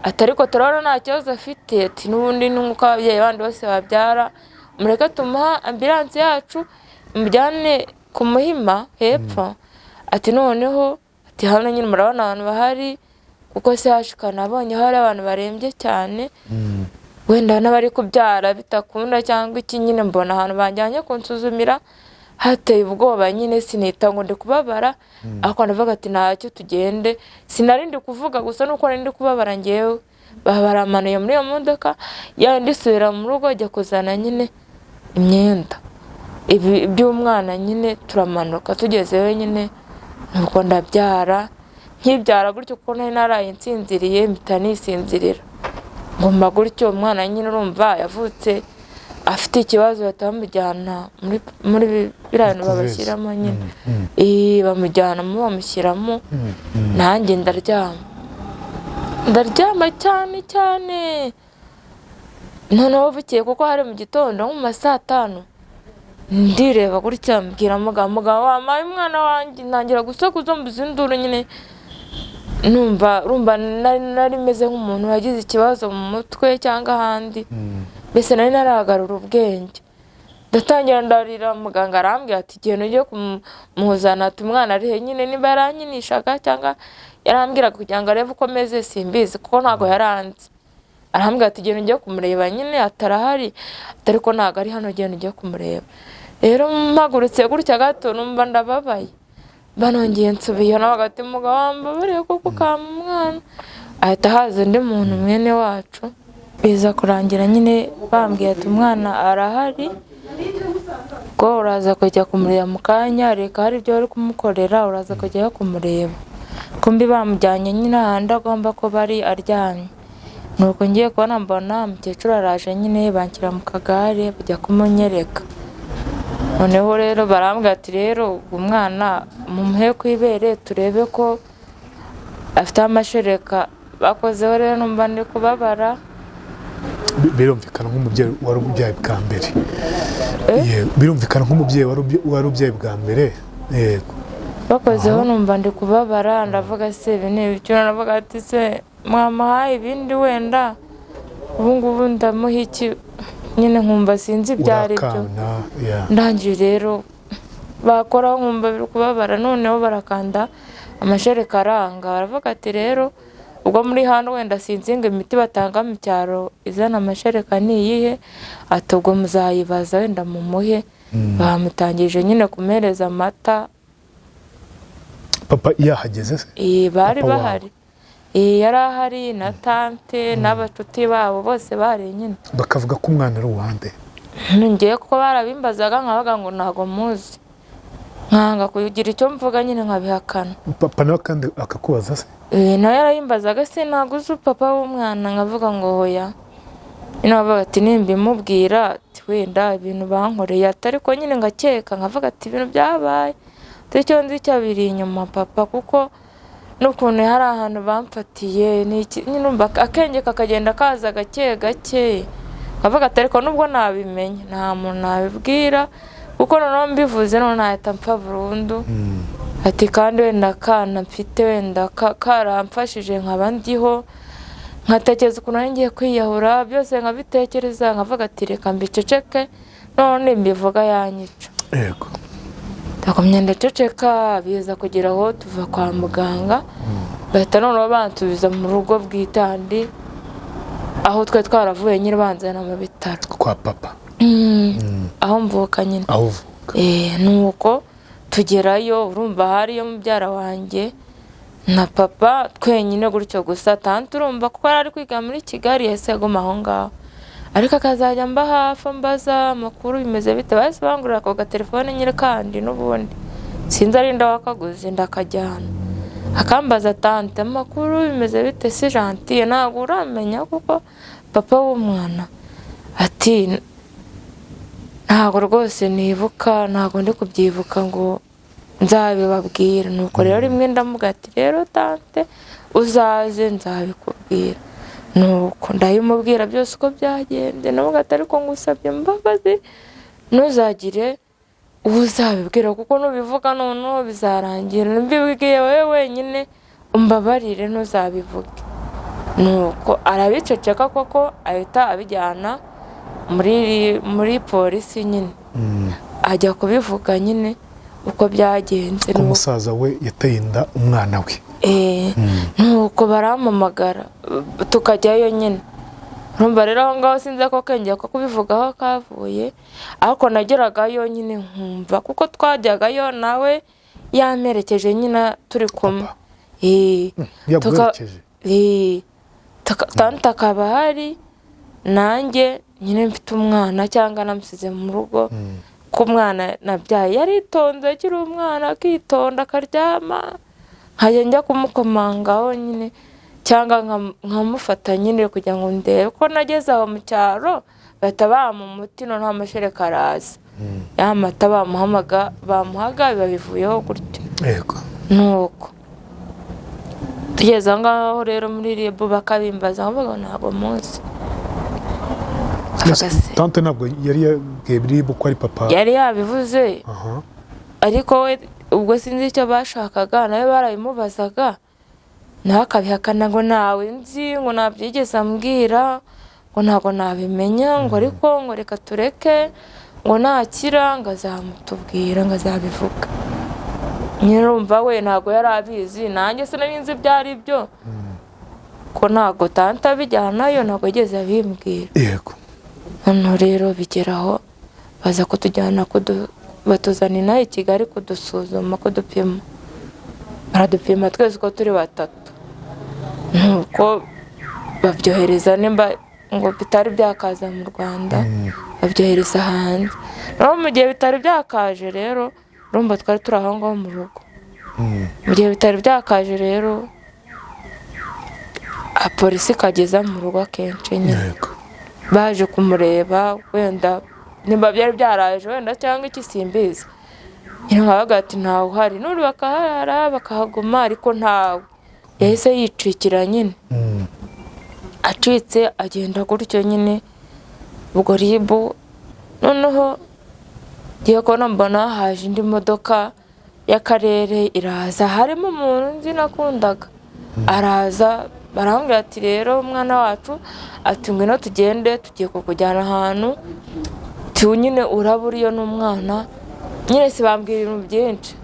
S1: ati ariko turabona nta kibazo afite, ati n'ubundi ni nk'uko ababyeyi bandi bose babyara, mureke tumuha ambulance yacu imujyane ku Muhima hepfo. Ati noneho ati hano nyine murabona abantu bahari, kuko CHUK nabonye hari abantu barembye cyane, wenda n'abari kubyara bitakunda cyangwa iki nyine. Mbona ahantu banjyanye kunsuzumira hateye ubwoba nyine, sinita ngo ndi kubabara, ariko ndavuga ati ntacyo tugende. Sinari ndi kuvuga gusa nuko nari ndi kubabara ngewe. Baba baramanuye muri iyo modoka yandi, isubira mu rugo ajya kuzana nyine imyenda ibi by'umwana nyine. Turamanuka, tugezeyo nyine nuko ndabyara. Nkibyara gutyo, kuko nari naraye nsinziriye, mpita nisinzirira ngomba gutyo. Umwana nyine urumva yavutse afite ikibazo, bahita bamujyana muri biriya bintu
S2: Couveuse.
S1: babashyiramo nyine. Bamujyanamo, bamushyiramo, nanjye ndaryama, ndaryama cyane cyane. Noneho bukeye, kuko hari mu gitondo nko mu ma saa tanu, ndireba gutya, mbwira mugabo: "Mugabo, wampaye umwana wanjye?" Ntangira gusakuza, mbuze induru nyine, numva urumva nari meze nk'umuntu wagize ikibazo mu mutwe cyangwa ahandi, mbese nari naragarura ubwenge. Ndatangira ndarira. Muganga arambwira ati igihe ugiye kumuzana, ati umwana ari he nyine? Niba yarankinishaga cyangwa yarambwiraga kugira ngo arebe uko meze simbizi, kuko ntabwo yaranze. Arambwira ati igihe ugiye kumureba nyine, atarahari, ariko ntabwo ari hano, igihe ugiye kumureba. Rero mpagurutse gutya gato, numva ndababaye, banongeye nsubiye nawe hagati. Mugabo, wambabariye kuko ukampa umwana? Ahita haza undi muntu mwene wacu, biza kurangira nyine bambwiye ati umwana arahari, ubwo uraza kujya kumureba mu kanya, reka hari ibyo bari kumukorera, uraza kujyayo kumureba. Kumbi bamujyanye nyine ahandi agomba kuba ari aryamye. Nuko ngiye kubona mbona umukecuru araje nyine, banshyira mu kagare bajya kumunyereka. Noneho rero barambwira ati rero umwana mumuhe ku ibere turebe ko afite amashereka. Bakozeho rero numva ndi kubabara.
S2: Birumvikana nk'umubyeyi wari ubyaye bwa mbere. Yego, birumvikana nk'umubyeyi wari ubyaye bwa mbere, yego.
S1: Bakozeho numva ndi kubabara, ndavuga se ibi ni ibiki? Ndavuga ati se mwamuhaye ibindi wenda, ubu ngubu ndamuha iki nyine? Nkumva sinzi ibyo ari byo.
S2: Urakana ya.
S1: Ndangije rero bakoraho nkumva biri kubabara. Noneho barakanda, amashereka aranga. Baravuga ati rero ubwo muri hano wenda sinzi ngo imiti batanga mu cyaro izana amashereka ni iyihe, ati ubwo muzayibaza wenda mumuhe. Bamutangije nyine kumuhereza amata.
S2: Papa yahageze se?
S1: Bari
S2: Papa wawe.
S1: bahari. Yari ahari na tante n'abacuti babo bose bari nyine.
S2: Bakavuga ko umwana ari uwande?
S1: Ngiye kuko barabimbazaga nkabaga ngo ntago muzi, nkanga kugira icyo mvuga nyine, nkabihakana.
S2: Papa nawe kandi akakubaza se?
S1: Nawe yarayimbazaga, se ntabwo uzi papa w'umwana? Nkavuga ngo hoya nyine. Bavuga ati nimbimubwira, ati wenda ibintu bankoreye, ati ariko nyine ngakeka, nkavuga ati ibintu byabaye, ati icyo nzi cyabiri inyuma papa, kuko n'ukuntu hari ahantu bamfatiye ni iki nyine, urumva akenge kakagenda kaza gake gake. Nkavuga ati ariko nubwo nabimenya nta muntu nabibwira, kuko noneho mbivuze noneho nahita mpfa burundu. Ati kandi wenda akana mfite wenda karamfashije nkaba ndiho, nkatekereza ukuntu nari ngiye kwiyahura byose nkabitekereza, nkavuga ati reka mbiceceke none mbivuga yanyica.
S2: Yego.
S1: Ndagumya ndaceceka, biza kugera aho tuva kwa muganga, bahita noneho bansubiza mu rugo bwitandi aho twari twaravuye nyine, banzana mu bitaro.
S2: Kwa papa?
S1: Aho mvuka nyine.
S2: Aho uvuka.
S1: Nuko tugerayo, urumva hariyo mubyara wanjye na papa twenyine gutyo gusa. Tante urumva kuko yari ari kwiga muri Kigali, yahise aguma aho ngaho, ariko akazajya mba hafi ambaza amakuru bimeze bite. Bahise bangurira ako gatelefone nyine, kandi n'ubundi sinzi ari wakaguze, ndakajyana, akambaza tante amakuru bimeze bite, si gentille ntabwo uramenya kuko papa w'umwana. Ati ntabwo rwose nibuka, ntabwo ndi kubyibuka ngo nzabibabwira. Nuko rero rimwe ndamuga ati rero tante uzaze nzabikubwira. Nuko ndabimubwira byose uko byagenze, ndamuga ati ariko ngusabye imbabazi, ntuzagire uwo uzabibwira kuko nubivuga noneho bizarangira mbibwiye wowe wenyine, umbabarire ntuzabivuge. Nuko arabiceceka koko, ahita abijyana muri polisi nyine, ajya kubivuga nyine uko byagenze.
S2: Ko musaza we yateye inda umwana we.
S1: Nuko barampamagara tukajyayo nyine. Urumva rero aho ngaho sinzi ko kengera ko kubivugaho kavuye, ariko nageragayo nyine nkumva kuko twajyagayo nawe yamperekeje nyine turi kumwe.
S2: Yaguherekeje?
S1: Tante akaba ahari, nanjye nyine mfite umwana cyangwa namusize mu rugo, ko umwana nabyaye yaritonze akiri umwana, akitonda akaryama, nkajya njya kumukomangaho nyine cyangwa nkamufata nyine kugira ngo ndebe ko nageze aho mu cyaro bahita bampa umuti, noneho amashereka araza, ya mata bamuhaga biba bivuyeho gutyo.
S2: Yego.
S1: Nuko tugeze aho ngaho rero muri RIB bakabimbaza, nkavuga ntabwo muzi.
S2: Tante ntabwo yari yabwiye RIB ko ari papa?
S1: Yari yabivuze, ariko we ubwo sinzi icyo bashakaga, nawe barabimubazaga nawe akabihakana ngo ntawe nzi, ngo ntabyigeze ambwira, ngo ntabwo nabimenya, ngo ariko ngo reka tureke, ngo nakira ngo azamutubwira, ngo azabivuga. Nyirumva we ntabwo yari abizi, nanjye sinari nzi ibyo ari byo, ko ntabwo tante abijyanayo, ntabwo yigeze abimbwira.
S2: Yego.
S1: Noneho rero bigeraho baza kutujyana batuzana inaha i Kigali kudusuzuma, kudupima, baradupima twese uko turi batatu. Nuko babyohereza, nimba ngo bitari byakaza mu Rwanda babyohereza hanze. Noneho mu gihe bitari byakaje rero, urumva twari turi aho ngaho mu rugo, mu gihe bitari byakaje rero polisi ikageza mu rugo akenshi nyine baje kumureba, wenda nimba byari byaraje wenda cyangwa iki simbizi, nyine nkabaga ati ntawe uhari, n'ubu bakaharara bakahaguma ariko ntawe, yahise yicikira nyine, acitse agenda gutyo nyine. Ubwo RIB noneho ngiye kubona mbona haje indi modoka y'akarere iraza, harimo umuntu nzi nakundaga, araza barambwira ati rero umwana wacu ati ngwino tugende, tugiye kukujyana ahantu nyine uraba uriyo n'umwana nyine, sibambwira ibintu byinshi,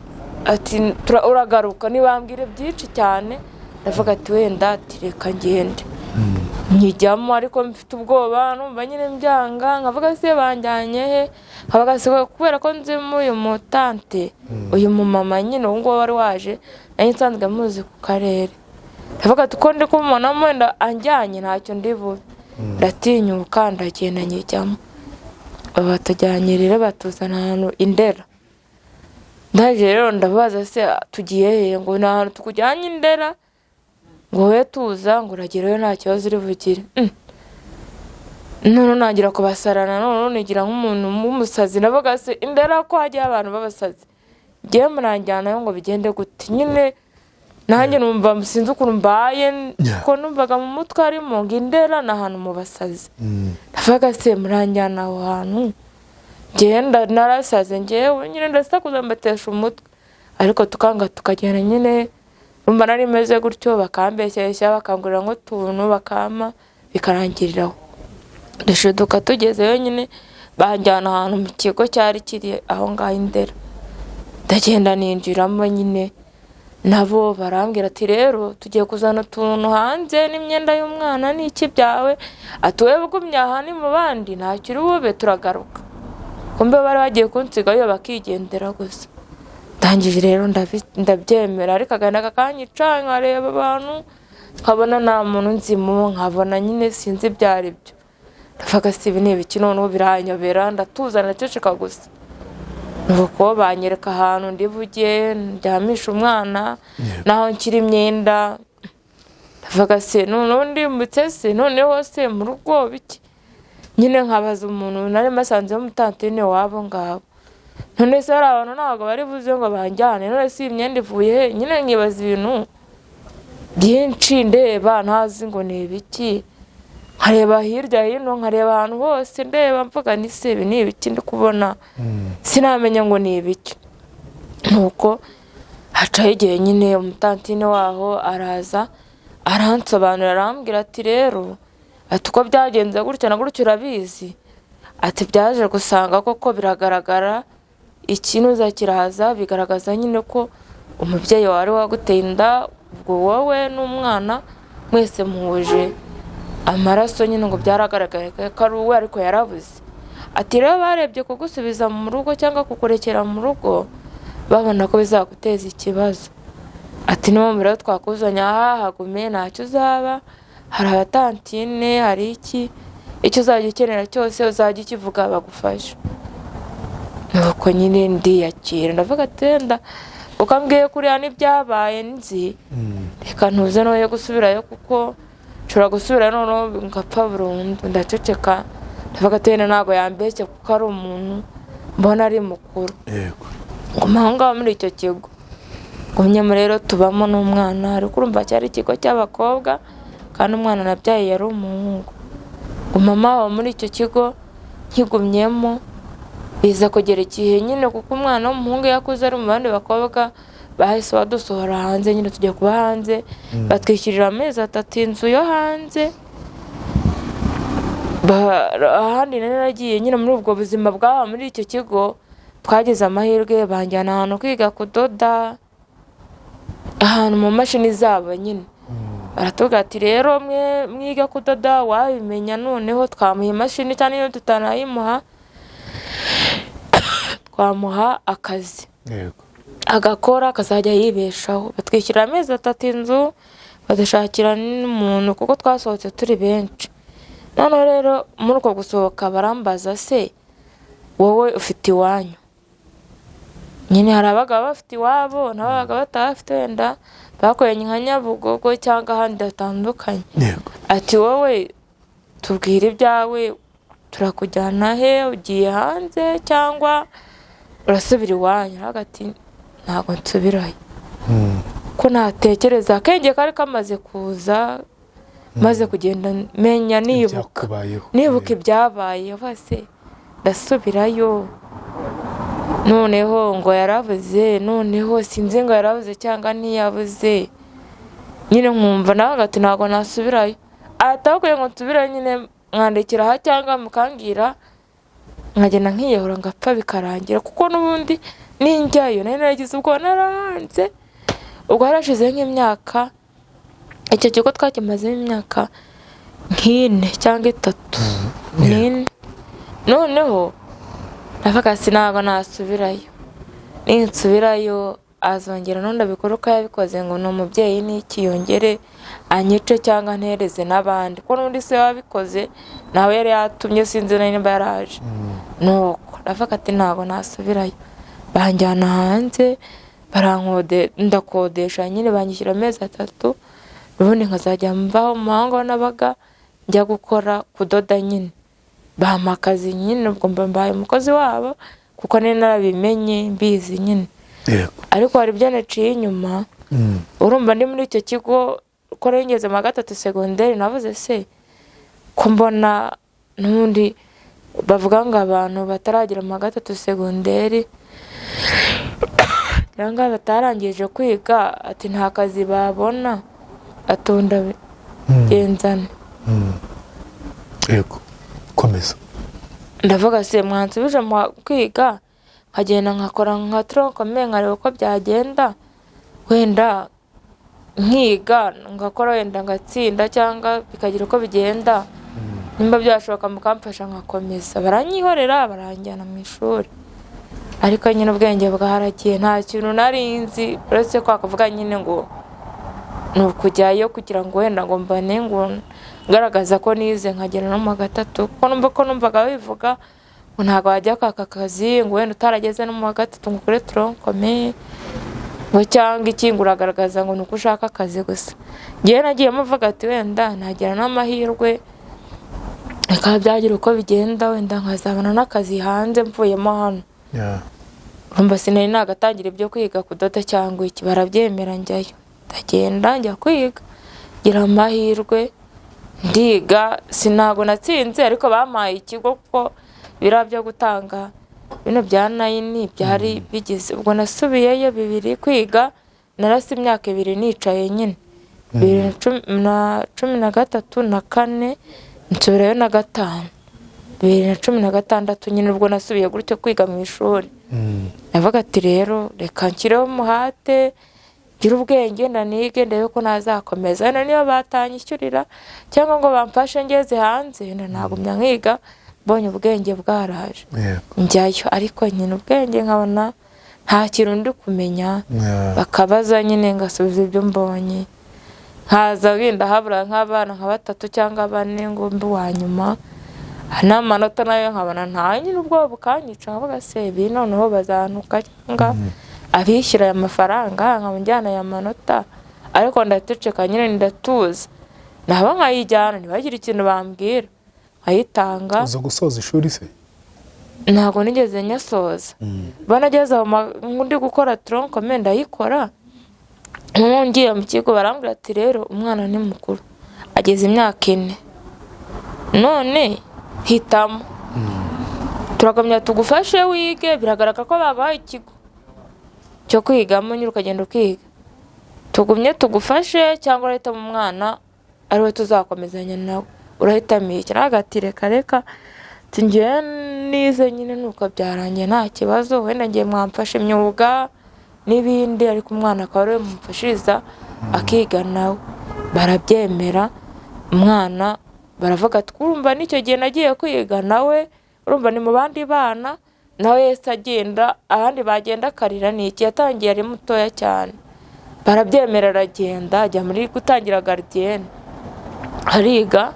S1: ati uragaruka, ntibambwire byinshi cyane. Ndavuga ati wenda reka ngende, nkijyamo ariko mfite ubwoba, numva nyine mbyanga, nkavuga se banjyanye he, nkavuga se kubera ko nzi uyu mutante, uyu mumama nyine ubu ngubu wari waje nari nsanzwe muzi ku karere, ndavuga ati ko ndi kumubonamo wenda anjyanye ntacyo ndi bube, ndatinyuka ndagenda nkijyamo. Batujyanye rero batuzana ahantu i Ndera, ndaje rero ndabaza se tugiye he, ngo ni ahantu tukujyanye i Ndera, ngo wowe tuza ngo uragerayo nta kibazo uri bugire. Noneho ntangira kubasarana, noneho nigira nk'umuntu w'umusazi, ndavuga se i Ndera ko hajyayo abantu b'abasazi, ngewe muranjyanayo ngo bigende gute nyine, nanjye numva sinzi ukuntu mbaye, kuko numvaga mu mutwe harimo ngo i Ndera ni ahantu mu basazi, ndavuga se muranjyana aho hantu, ngenda narasaze ngewe nyine ndasakuza mbatesha umutwe. Ariko tukanga tukagenda nyine, numva nari meze gutyo, bakambeshyeshya, bakangurira nk'utuntu bakampa, bikarangiriraho. Dushiduka tugezeyo nyine, banjyana ahantu mu kigo cyari kiri aho ngaho i Ndera. Ndagenda ninjiramo nyine, nabo barambwira ati: "Rero tugiye kuzana utuntu hanze n'imyenda y'umwana n'iki byawe." Ati: "Wowe ugumye aha ni mu bandi, ntacyo uri bube, turagaruka." Kumbe bari bagiye kunsigayo bakigendera gusa. Ndangije rero ndabyemera, ariko agahinda kakanyica, nkareba abantu nkabona nta muntu nzimo, nkabona nyine sinzi ibyo ari byo. Ndavuga: "Si ibi ni ibiki?" Noneho biranyobera, ndatuza, ndaceceka gusa. Nuko banyereka ahantu ndi bujye ndyamisha umwana naho nshyira imyenda. Ndavuga: "Se noneho ndimbutse, se noneho se mu rugo biki?" Nyine nkabaza umuntu nari masanze w'umutantine wabo ngabo: "None se hari abantu ntabwo bari buze ngo banjyane? None se iyi myenda ivuye he?" Nyine nkibaza ibintu byinshi, ndeba ntazi ngo ni ibiki, nkareba hirya hino, nkareba ahantu hose, ndeba mvuga ni se ibi ni ibiki ndi kubona? Sinamenya ngo ni ibiki. Nuko hacaho igihe nyine, umutantine waho araza aransobanurira, arambwira ati: "Rero," ati, "uko byagenze gutya na gutya urabizi." Ati: "Byaje gusanga koko biragaragara, ikinuza kiraza bigaragaza nyine ko umubyeyi wawe waguteye inda, ubwo wowe n'umwana mwese muhuje amaraso nyine." Ngo byaragaragaye ko ari uwe, ariko yarabuze. Ati: "Rero barebye kugusubiza mu rugo cyangwa kukurekera mu rugo, babona ko bizaguteza ikibazo." Ati: "Niyo mpamvu rero twakuzanye aha, hagume ntacyo uzaba, hari abatantine, hari iki, icyo uzajya ukenera cyose uzajya ukivuga bagufasha." Nuko nyine ndiyakira, ndavuga ati: "Wenda ukambwiye kuriya n'ibyabaye nzi, reka ntuze noye gusubirayo, kuko nshobora gusubirayo noneho ngapfa burundu." Ndaceceka, ndavuga ati: "Wenda ntabwo yambeshye, kuko ari umuntu mbona ari mukuru." Nguma aho ngaho muri icyo kigo, ngumyemo rero tubamo n'umwana. Ariko urumva cyari ikigo cy'abakobwa kandi umwana nabyaye yari umuhungu. Ngumamo aho muri icyo kigo. Nkigumyemo, biza kugera igihe nyine, kuko umwana w'umuhungu iyo akuze ari mu bandi bakobwa, bahise badusohora hanze nyine, tujya kuba hanze. Batwishyurira amezi 3 inzu yo hanze. Ahandi nari naragiye nyine muri ubwo buzima bw'aho muri icyo kigo, twagize amahirwe banjyana ahantu kwiga kudoda, ahantu mu mashini zabo nyine. Baratubwira ati: "Rero mwe mwiga kudoda, wabimenya noneho twamuha imashini, cyangwa iyo tutanayimuha twamuha akazi agakora akazajya yibeshaho." Batwishyurira amezi 3 inzu, badushakira n'umuntu, kuko twasohotse turi benshi. Noneho rero muri uko gusohoka barambaza: "Se wowe ufite iwanyu?" Nyine hari abagabo bafite iwabo n'ababaga batabafite, wenda bakoranye nka Nyabugogo cyangwa ahandi hatandukanye. Ati: "Wowe tubwire ibyawe, turakujyana he? Ugiye hanze cyangwa urasubira iwanyu?" Aravuga ati: "Ntabwo nsubirayo." Ko natekereza akenge kari kamaze kuza, maze kugenda menya, nibuka
S2: Ibyakubayeho.
S1: nibuka ibyabaye bose, ndasubirayo noneho ngo yarabuze, noneho sinzi ngo yarabuze cyangwa ntiyabuze. Nyine nkumva nawe ati: "Ntabwo nasubirayo." Atakwiye ngo nsubirayo nyine, mwandikira aha cyangwa mukambwira nkagenda nkiyahura ngapfa bikarangira, kuko n'ubundi ninjyayo nari naragize ubwoba, narahanze. Ubwo harashize nk'imyaka, icyo kigo twakimazemo imyaka nk'ine cyangwa 3, n'ine. Noneho ndavuga ati: "Ntabwo nasubirayo, ninsubirayo azongera none abikora uko yabikoze, ngo ni umubyeyi n'iki, yongere anyice cyangwa ntereze n'abandi, kuko n'undi se wabikoze nawe yari yatumye, sinzi na nimba yaraje." Nuko ndavuga ati: "Ntabwo nasubirayo." Banjyana hanze, barankode, ndakodesha nyine, banyishyura amezi 3, ubundi nkazajya mvaho mu mahanga aho nabaga njya gukora kudoda nyine. Bampa akazi nyine, ubwo mba mbaye umukozi wabo, kuko nari narabimenye mbizi nyine. Ariko hari ibyo naciye inyuma. Urumva ndi muri icyo kigo, ko nari ngeze mu wa gatatu segonderi, navuze: "Se ko mbona n'ubundi bavuga ngo abantu bataragera mu wa gatatu segonderi Ahangaha batarangije kwiga, ati nta kazi babona, atunda genzane.
S2: Yego, komeza.
S1: Ndavuga se mwansubije mu kwiga, nkagenda nkakora nka tronc commun, nkareba uko byagenda, wenda nkiga ngakora, wenda ngatsinda cyangwa bikagira uko bigenda, nimba byashoboka mukamfasha nkakomeza. Baranyihorera, baranjyana mu ishuri, ariko nyine ubwenge bwaragiye, nta kintu nari nzi uretse ko akavuga nyine ngo ni ukujyayo kugira ngo wenda ngo mbane ngo ngaragaza ko nize, nkagera no mu wa gatatu, kuko numva ko numvaga babivuga ngo ntabwo wajya kwaka akazi ngo wenda utarageze no mu wa gatatu, ngo ukore tronc commun ngo cyangwa iki, ngo uragaragaza ngo ni uko ushaka akazi gusa. Ngewe nagiyemo mvuga ati wenda nagira n'amahirwe bikaba byagira uko bigenda, wenda nkazabona n'akazi hanze mvuyemo hano. Urumva sinari nagatangira ibyo kwiga kudoda cyangwa iki. Barabyemera, njyayo, ndagenda njya kwiga, ngira amahirwe ndiga, sinago natsinze ariko bampaye ikigo, kuko biriya byo gutanga bino bya nine byari bigeze ubwo. Nasubiyeyo bibiri kwiga, narase imyaka 2 nicaye nyine, 2013 na kane, nsubirayo na gatanu, 2016 nyine ubwo nasubiye gutyo kwiga mu ishuri. Ndavuga ati rero reka nshyireho umuhate, ngire ubwenge, ndanige ndebe ko nazakomeza, wenda niyo batanyishyurira cyangwa ngo bamfashe ngeze hanze, wenda nagumya nkiga mbonye ubwenge bwaraje. Njyayo, ariko nyine ubwenge nkabona nta kintu ndi kumenya. Bakabaza nyine ngasubiza ibyo mbonye, nkaza wenda habura nk'abana nka batatu cyangwa bane ngo mbe uwa nyuma, n'amanota nayo nkabona nta nyine, ubwoba bukanyica, nkavuga se ibi noneho bazantuka cyangwa abishyura aya mafaranga nkaba njyana aya manota, ariko ndaceceka nyine ndatuza, naba nkayijyana ntibagire ikintu bambwira, nkayitanga.
S2: Uza gusoza ishuri se?
S1: Ntabwo nigeze nyasoza. Banageze aho ndi gukora tronc commun, ndayikora, nk'ubu ngiye mu kigo barambwira ati rero umwana ni mukuru, ageze imyaka 4, none hitamo, turakomeza tugufashe wige, biragaragara ko baguhaye ikigo cyo kwigamo nyine ukagenda ukiga, tugumye tugufashe cyangwa urahitamo umwana ariwe tuzakomezanya nawe, urahitamo iki? Nawe ati reka reka, ati njyewe nize nyine nuko byarangiye nta kibazo, wenda ngiye mwamfasha imyuga n'ibindi, ariko umwana akaba ariwe mumfashiriza akiga nawe. Barabyemera, umwana baravuga ati urumva n'icyo gihe nagiye kwiga nawe, urumva ni mu bandi bana, nawe yahise agenda, abandi bagenda akarira, ni iki, yatangiye ari mutoya cyane. Barabyemera, aragenda ajya muri gutangira gardienne, ariga,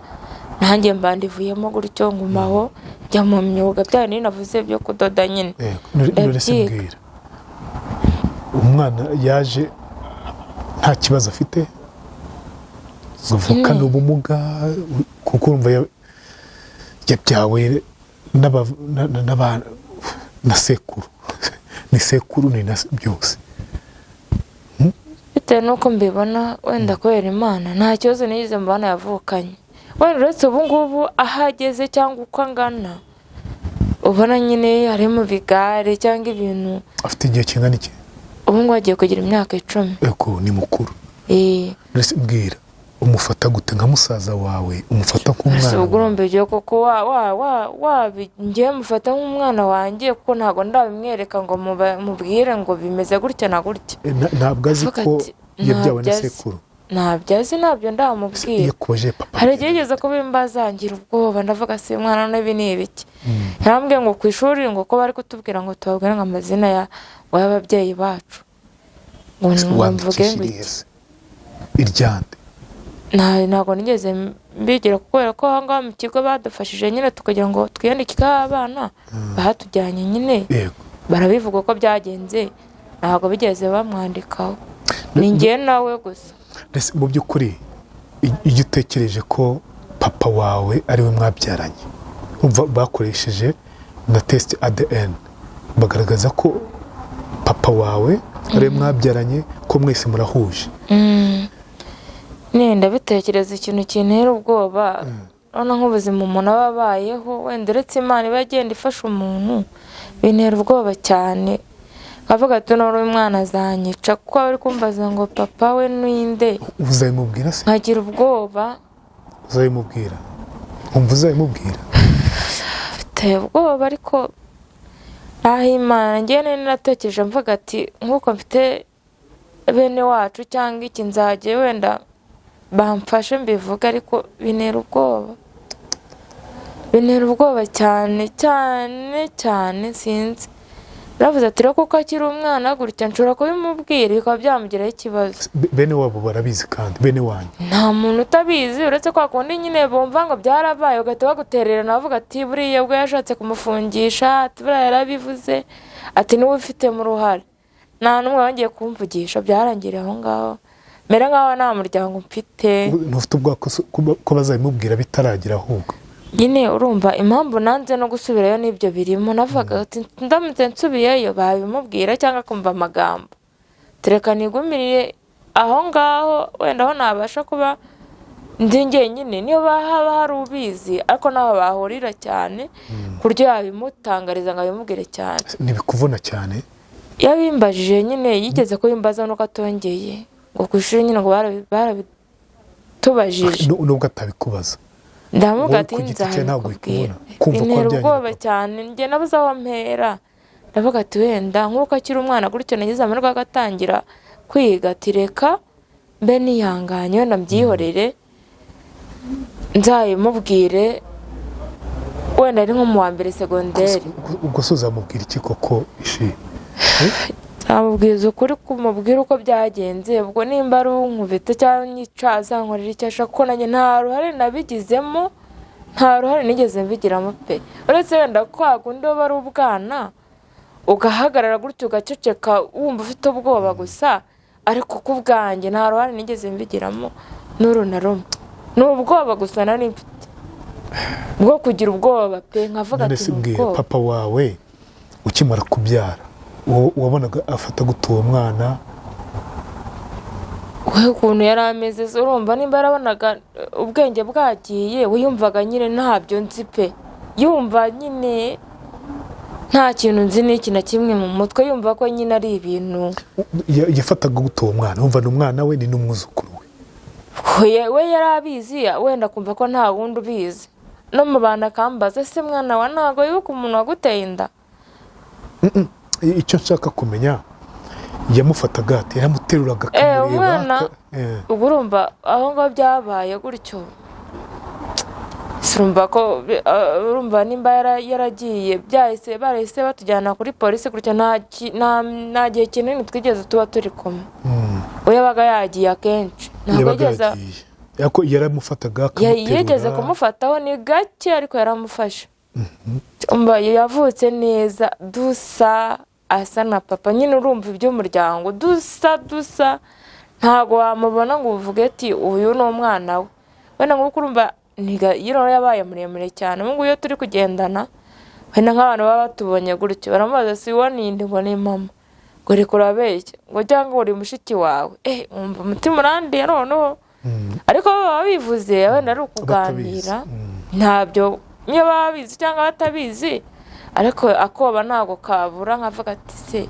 S1: nanjye mba ndivuyemo gutyo, ngumaho njya mu myuga bya bindi navuze byo kudoda nyine.
S2: Yego. None se
S1: Ndabyiga.
S2: mbwira, umwana yaje nta kibazo afite, uvukana
S1: Nyine.
S2: ubumuga, kuko urumva yabyawe na sekuru, ni sekuru ni na byose.
S1: Bitewe n'uko mbibona, wenda kubera Imana nta kibazo nigeze mbona yavukanye, wenda uretse ubu ngubu aho ageze cyangwa uko angana, ubona nyine ari mu bigare cyangwa ibintu.
S2: Afite igihe kingana iki?
S1: Ubu ngubu agiye kugira imyaka 10.
S2: Eko ni mukuru.
S1: Eh.
S2: Mbese mbwira, umufata gute? Nka musaza wawe, umufata nk'umwana
S1: Ese ubwo
S2: wawe?
S1: urumva ibyo koko wa wa wa wa ngewe mufata nk'umwana wanjye, kuko ntabwo ndabimwereka ngo mubwire ngo bimeze gutya na gutya.
S2: Ntabwo azi
S1: Avuga
S2: ko
S1: ati,
S2: yabyawe na
S1: ntabyo azi.
S2: sekuru?
S1: Ntabyo azi, ntabyo ndamubwira.
S2: Iyo akubaje papa?
S1: Hari igihe yigeze kubimbaza ngira ubwoba, ndavuga se mwana n'ibi ni ibiki? Yarambwiye ngo ku ishuri ngo ko bari kutubwira ngo tubabwire ngo amazina ya ngo y'ababyeyi bacu, ngo ngo mvuge
S2: Wandikisha
S1: ngo
S2: irihe
S1: iki?
S2: se? Iryande?
S1: Ntabwo nigeze mbigira, kubera ko aho ngaho mu kigo badufashije nyine tukagira ngo twiyandikeho abana batujyanye nyine. Barabivuga uko byagenze, ntabwo bigeze bamwandikaho, ni njye nawe gusa.
S2: Mbese mu by'ukuri iyo utekereje ko papa wawe ariwe mwabyaranye, umva bakoresheje na test ADN bagaragaza ko papa wawe ariwe mwabyaranye, ko mwese murahuje.
S1: Nenda bitekereza ikintu kintera ubwoba, urabona nk'ubuzima umuntu aba abayeho, wenda uretse Imana iba agenda ifasha umuntu, bintera ubwoba cyane. Nkavuga ati none uyu mwana azanyica, kuko aba ari kumbaza ngo papa we ninde.
S2: Uzabimubwira se?
S1: Nkagira ubwoba.
S2: Uzabimubwira? Wumva uzabimubwira?
S1: Biteye ubwoba, ariko aho Imana, njyewe nari naratekereje mvuga ati nk'uko mfite bene wacu cyangwa iki, nzajya wenda bamfashe mbivuge, ariko bintera ubwoba, bintera ubwoba cyane cyane cyane. Sinzi, naravuze ati rero kuko akiri umwana gutya, nshobora kubimubwira bikaba byamugiraho ikibazo.
S2: Bene wabo barabizi kandi bene wanyu?
S1: Nta muntu utabizi, uretse kwa kundi nyine bumva ngo byarabaye bagahita bagutererana, bavuga ati buriya ubwo yashatse kumufungisha, ati buriya yarabivuze, ati niwe ubifitemo uruhare. Nta n'umwe wongeye kumvugisha, byarangiriye aho ngaho, mera nk'aho nta muryango mfite.
S2: Ntufite ubwoba ko bazabimubwira bitaragira ahubwo?
S1: Nyine urumva impamvu nanze no gusubirayo n'ibyo birimo. Navugaga ati ndamutse nsubiyeyo babimubwira cyangwa akumva amagambo, tureka nigumiriye aho ngaho, wenda aho nabasha kuba ndi njyenyine, niyo haba hari ubizi, ariko naho bahurira cyane ku buryo yabimutangariza ngo abimubwire cyane.
S2: Ntibikuvuna cyane?
S1: Yabimbajije nyine, yigeze kubimbaza nuko atongeye, ngo ku ishuri nyine ngo barabitubajije.
S2: Nubwo atabikubaza,
S1: Ndamuga
S2: wowe
S1: ati
S2: ku giti cyawe ntabwo
S1: nzabikubwira.
S2: bikubona. Kumva ko
S1: Bintera
S2: wabyaye
S1: ubwoba
S2: papa.
S1: cyane, njye nabuze aho mpera. Ndavuga ati wenda nk'uko akiri umwana gutyo, nagize amahirwe agatangira kwiga, ati reka mbe nihanganye, wenda mbyihorere, nzabimubwire wenda ari nko mu wa mbere segonderi.
S2: Ubwo se uzamubwira iki koko ishi?
S1: Namubwiza ukuri, kumubwira uko byagenze. Ubwo nimba ari unkubita cyangwa unyica, azankorera icyo ashaka, kuko nanjye nta ruhare nabigizemo, nta ruhare nigeze mbigiramo pe, uretse wenda kwa kundi uba ari ubwana ugahagarara gutyo ugaceceka, wumva ufite ubwoba gusa, ariko ku bwanjye nta ruhare nigeze mbigiramo n'uru na rumwe. Ni ubwoba gusa nari mfite bwo kugira ubwoba pe, nkavuga
S2: None
S1: ati
S2: se
S1: ni
S2: mbwira,
S1: ubwoba.
S2: Papa wawe ukimara kubyara, wabonaga afata gute uwo mwana?
S1: We ukuntu yari ameze se, urumva nimba yarabonaga ubwenge bwagiye, we yumvaga nyine ntabyo nzi pe, yumva nyine nta kintu nzi n'iki na kimwe mu mutwe, yumva ko nyine ari ibintu.
S2: Yafataga gute uwo mwana? Wumva ni umwana we, ni n'umwuzukuru we.
S1: We yari abizi, wenda akumva ko nta wundi ubizi, no mu bantu akambaza se mwana wa ntabwo wibuka umuntu waguteye inda?
S2: Icyo nshaka kumenya, yamufataga ate? Yaramuteruraga akamureba?
S1: Umwana ubwo urumva aho ngaho byabaye gutyo, urumva ko urumva nimba yaragiye, byahise barahise batujyana kuri polisi gutyo, nta gihe kinini twigeze tuba turi kumwe. We yabaga yagiye akenshi, ntabwo
S2: Yabaga
S1: yigeze
S2: yagiye. Ariko yaramufataga akamuterura?
S1: Yigeze kumufataho ni gake, ariko yaramufashe. Umva, yavutse neza, dusa, asa na papa nyine, urumva iby'umuryango, dusa dusa, ntabwo wamubona ngo uvuge ati uyu ni umwana we. Wenda nk'uko urumva iyo yabaye muremure cyane, ubu ngubu iyo turi kugendana, wenda nk'abantu baba batubonye gutyo baramubaza si uwo ninde, ngo ni mama, ngo reka urabeshya, ngo cyangwa uri mushiki wawe. Wumva umutima urandiye noneho, ariko bo baba bivuze wenda ari ukuganira.
S2: Batabizi.
S1: Ntabyo, niyo baba babizi cyangwa batabizi, ariko akoba ntabwo kabura, nkavuga ati se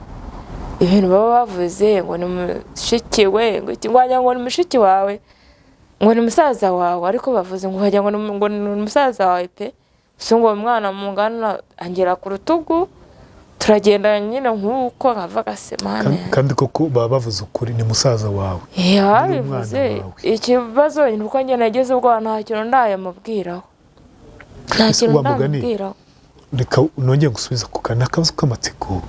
S1: ibintu baba bavuze ngo ni mushiki we, ngo iki, ngo wagira ngo ni mushiki wawe, ngo ni musaza wawe, ariko bavuze ngo wagira ngo ni musaza wawe pe. Si ngo uwo mwana mungana angera ku rutugu, turagenda nyine nk'uko, nkavuga se mana.
S2: Kandi koko baba bavuze ukuri, ni musaza wawe.
S1: Babivuze.
S2: Ni umwana wawe.
S1: Ikibazo ni uko njye nagize ubwoba, nta kintu ndayamubwiraho, nta
S2: Ese
S1: kintu
S2: wa mugani,
S1: ndamubwiraho.
S2: Reka nongeye gusubiza ku kantu, akabazo k'amatsiko.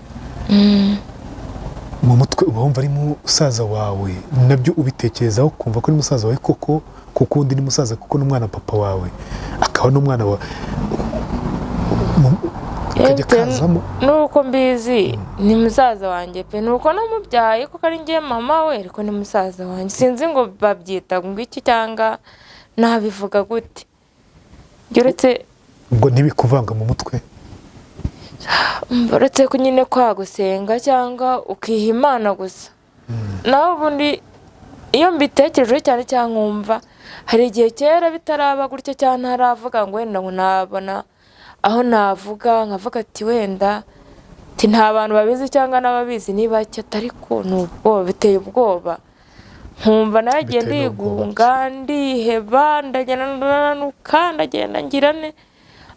S2: Mu mutwe uba wumva ari musaza wawe, nabyo ubitekerezaho ukumva ko ari musaza wawe koko, kuko undi ni musaza, kuko n'umwana papa wawe akaba n'umwana wawe, kajya
S1: Bitewe
S2: kazamo.
S1: Nuko mbizi ni musaza wanjye pe, nuko namubyaye kuko ari njye mama we, ariko ni musaza wanjye. Sinzi ngo babyita ngo iki cyangwa nabivuga gute. Njye uretse
S2: Ubwo ntibikuvanga mu mutwe?
S1: Uretse ko nyine kwa gusenga cyangwa ukiha Imana gusa, naho ubundi iyo mbitekerejeho cyane cyangwa nkumva hari igihe kera bitaraba gutya cyangwa ntaravuga ngo wenda ngo nabona aho navuga, nkavuga ati wenda Ati nta bantu babizi cyangwa n'ababizi ni bake, ariko ni ubwoba, biteye ubwoba. Nkumva nagiye
S2: Biteye n'ubwoba.
S1: Ndigunga, ndiheba, ndagenda ndananuka, ndagenda ngira ne,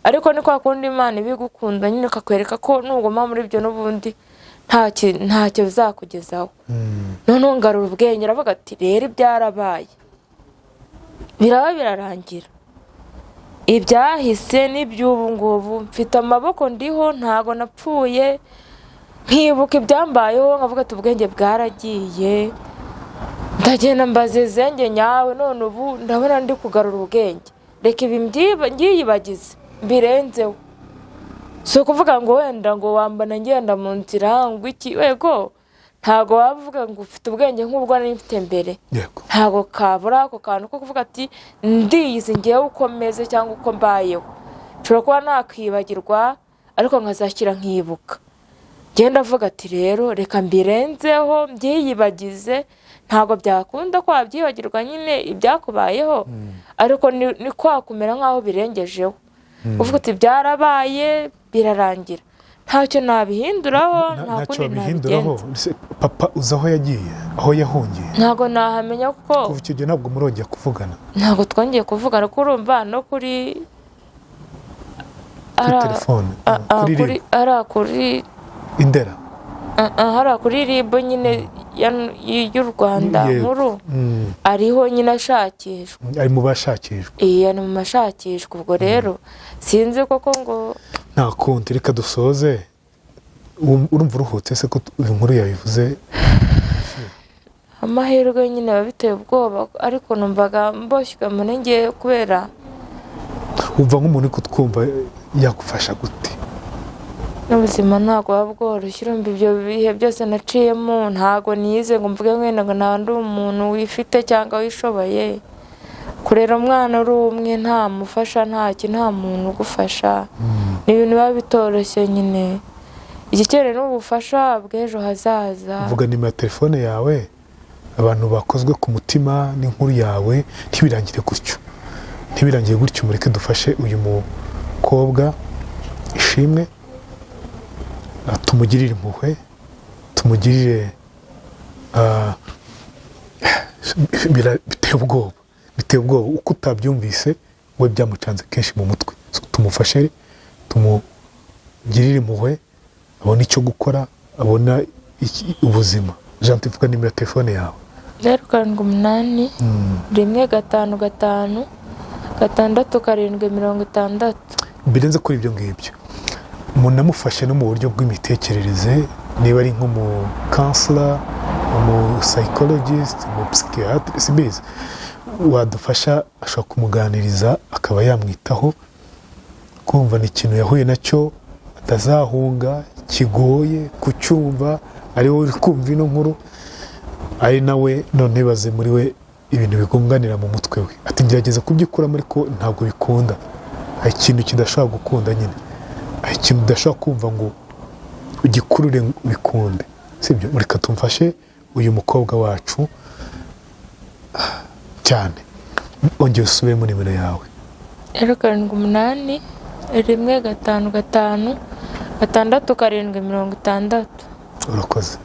S1: ariko ni kwa kundi Imana ibigukunda nyine, ikakwereka ko nuguma muri ibyo n'ubundi ntacyo bizakugezaho. Noneho ngarura ubwenge, aravuga ati rero ibyarabaye biraba birarangira, ibyahise n'iby'ubu ngubu mfite amaboko, ndiho, ntago napfuye. Nkibuka ibyambayeho nkavuga ati ubwenge bwaragiye, ndagenda mbaza izenge nyawe, none ubu ndabona ndi kugarura ubwenge, reka ibi mbyiyibagize mbirenzeho. Si ukuvuga ngo wenda ngo wambona ngenda mu nzira ngo iki, wego ntabwo waba uvuga ngo ufite ubwenge nk'ubwo nari mfite mbere. Ntabwo kabura ako kantu ko kuvuga ati ndiyizi ngewe uko meze cyangwa uko mbayeho, nshobora kuba nakwibagirwa ariko nkazashyira nkibuka. Ngenda avuga ati rero reka mbirenzeho mbyiyibagize. Ntabwo byakunda ko wabyibagirwa nyine ibyakubayeho, ariko ni kwa kumera nk'aho birengejeho, uvuga uti byarabaye birarangira, ntacyo nabihinduraho, nta
S2: Ntacyo
S1: kundi
S2: wabihinduraho.
S1: nabigenza.
S2: Ese papa uzi aho yagiye, aho yahungiye?
S1: Ntabwo nahamenya kuko
S2: Kuva icyo gihe ntabwo murongera kuvugana?
S1: Ntabwo twongeye kuvugana, kuko urumva no kuri
S2: Kuri telefone? Kuri
S1: kuri
S2: RIB?
S1: Ari kuri
S2: Indera?
S1: Hariya kuri RIB nyine y'u Rwanda nkuru. Ariho nyine ashakishwa.
S2: Ari mu bashakishwa?
S1: Iya, ni mu mashakishwa. Ubwo rero sinzi koko ngo
S2: Nta kundi, reka dusoze. Urumva uruhutse se ko iyi nkuru yabivuze?
S1: Amahirwe nyine biba biteye ubwoba, ariko numvaga mboshywe mu ntege kubera
S2: Wumva nk'umuntu uri kutwumva yagufasha gute?
S1: N'ubuzima ntabwo buba bworoshye. Urumva ibyo bihe byose naciyemo, ntabwo nize ngo mvuge wenda ngo nta ndi umuntu wifite cyangwa wishoboye. Kurera umwana uri umwe, nta mufasha, ntacyo, nta muntu ugufasha, ni ibintu biba bitoroshye nyine. Igikenewe ni ubufasha bw'ejo hazaza.
S2: Vuga nimero ya telefone yawe, abantu bakozwe ku mutima n'inkuru yawe, ntibirangire gutyo, ntibirangire gutyo. Mureke dufashe uyu mukobwa Ishimwe, tumugirire impuhwe, tumugirire biteye ubwoba, biteye ubwoba. Uko utabyumvise we byamucanze kenshi mu mutwe. So, tumufashe, tumugirire impuhwe, abone icyo gukora, abona ubuzima. Jean, vuga nimero ya telefone yawe.
S1: 078 155 67 60.
S2: Birenze kuri ibyo ngibyo, munamufashe no mu buryo bw'imitekerereze, niba ari nk'umu counselor, umu psychologist, umu psychiatre, simbizi, wadufasha, ashobora kumuganiriza akaba yamwitaho, kumva ni ikintu yahuye nacyo atazahunga, kigoye kucyumva, ari wowe uri kumva ino nkuru, ari nawe. None baze muri we ibintu bigunganira mu mutwe we, ati ngerageza kubyikuramo ariko ntabwo bikunda. Hari ikintu kidashobora gukunda nyine, hari ikintu udashobora kumva ngo ugikurure bikunde, sibyo? Reka tumfashe uyu mukobwa wacu cyane. Ongera usubiremo nimero yawe.
S1: 078 155 67 60.
S2: Urakoze.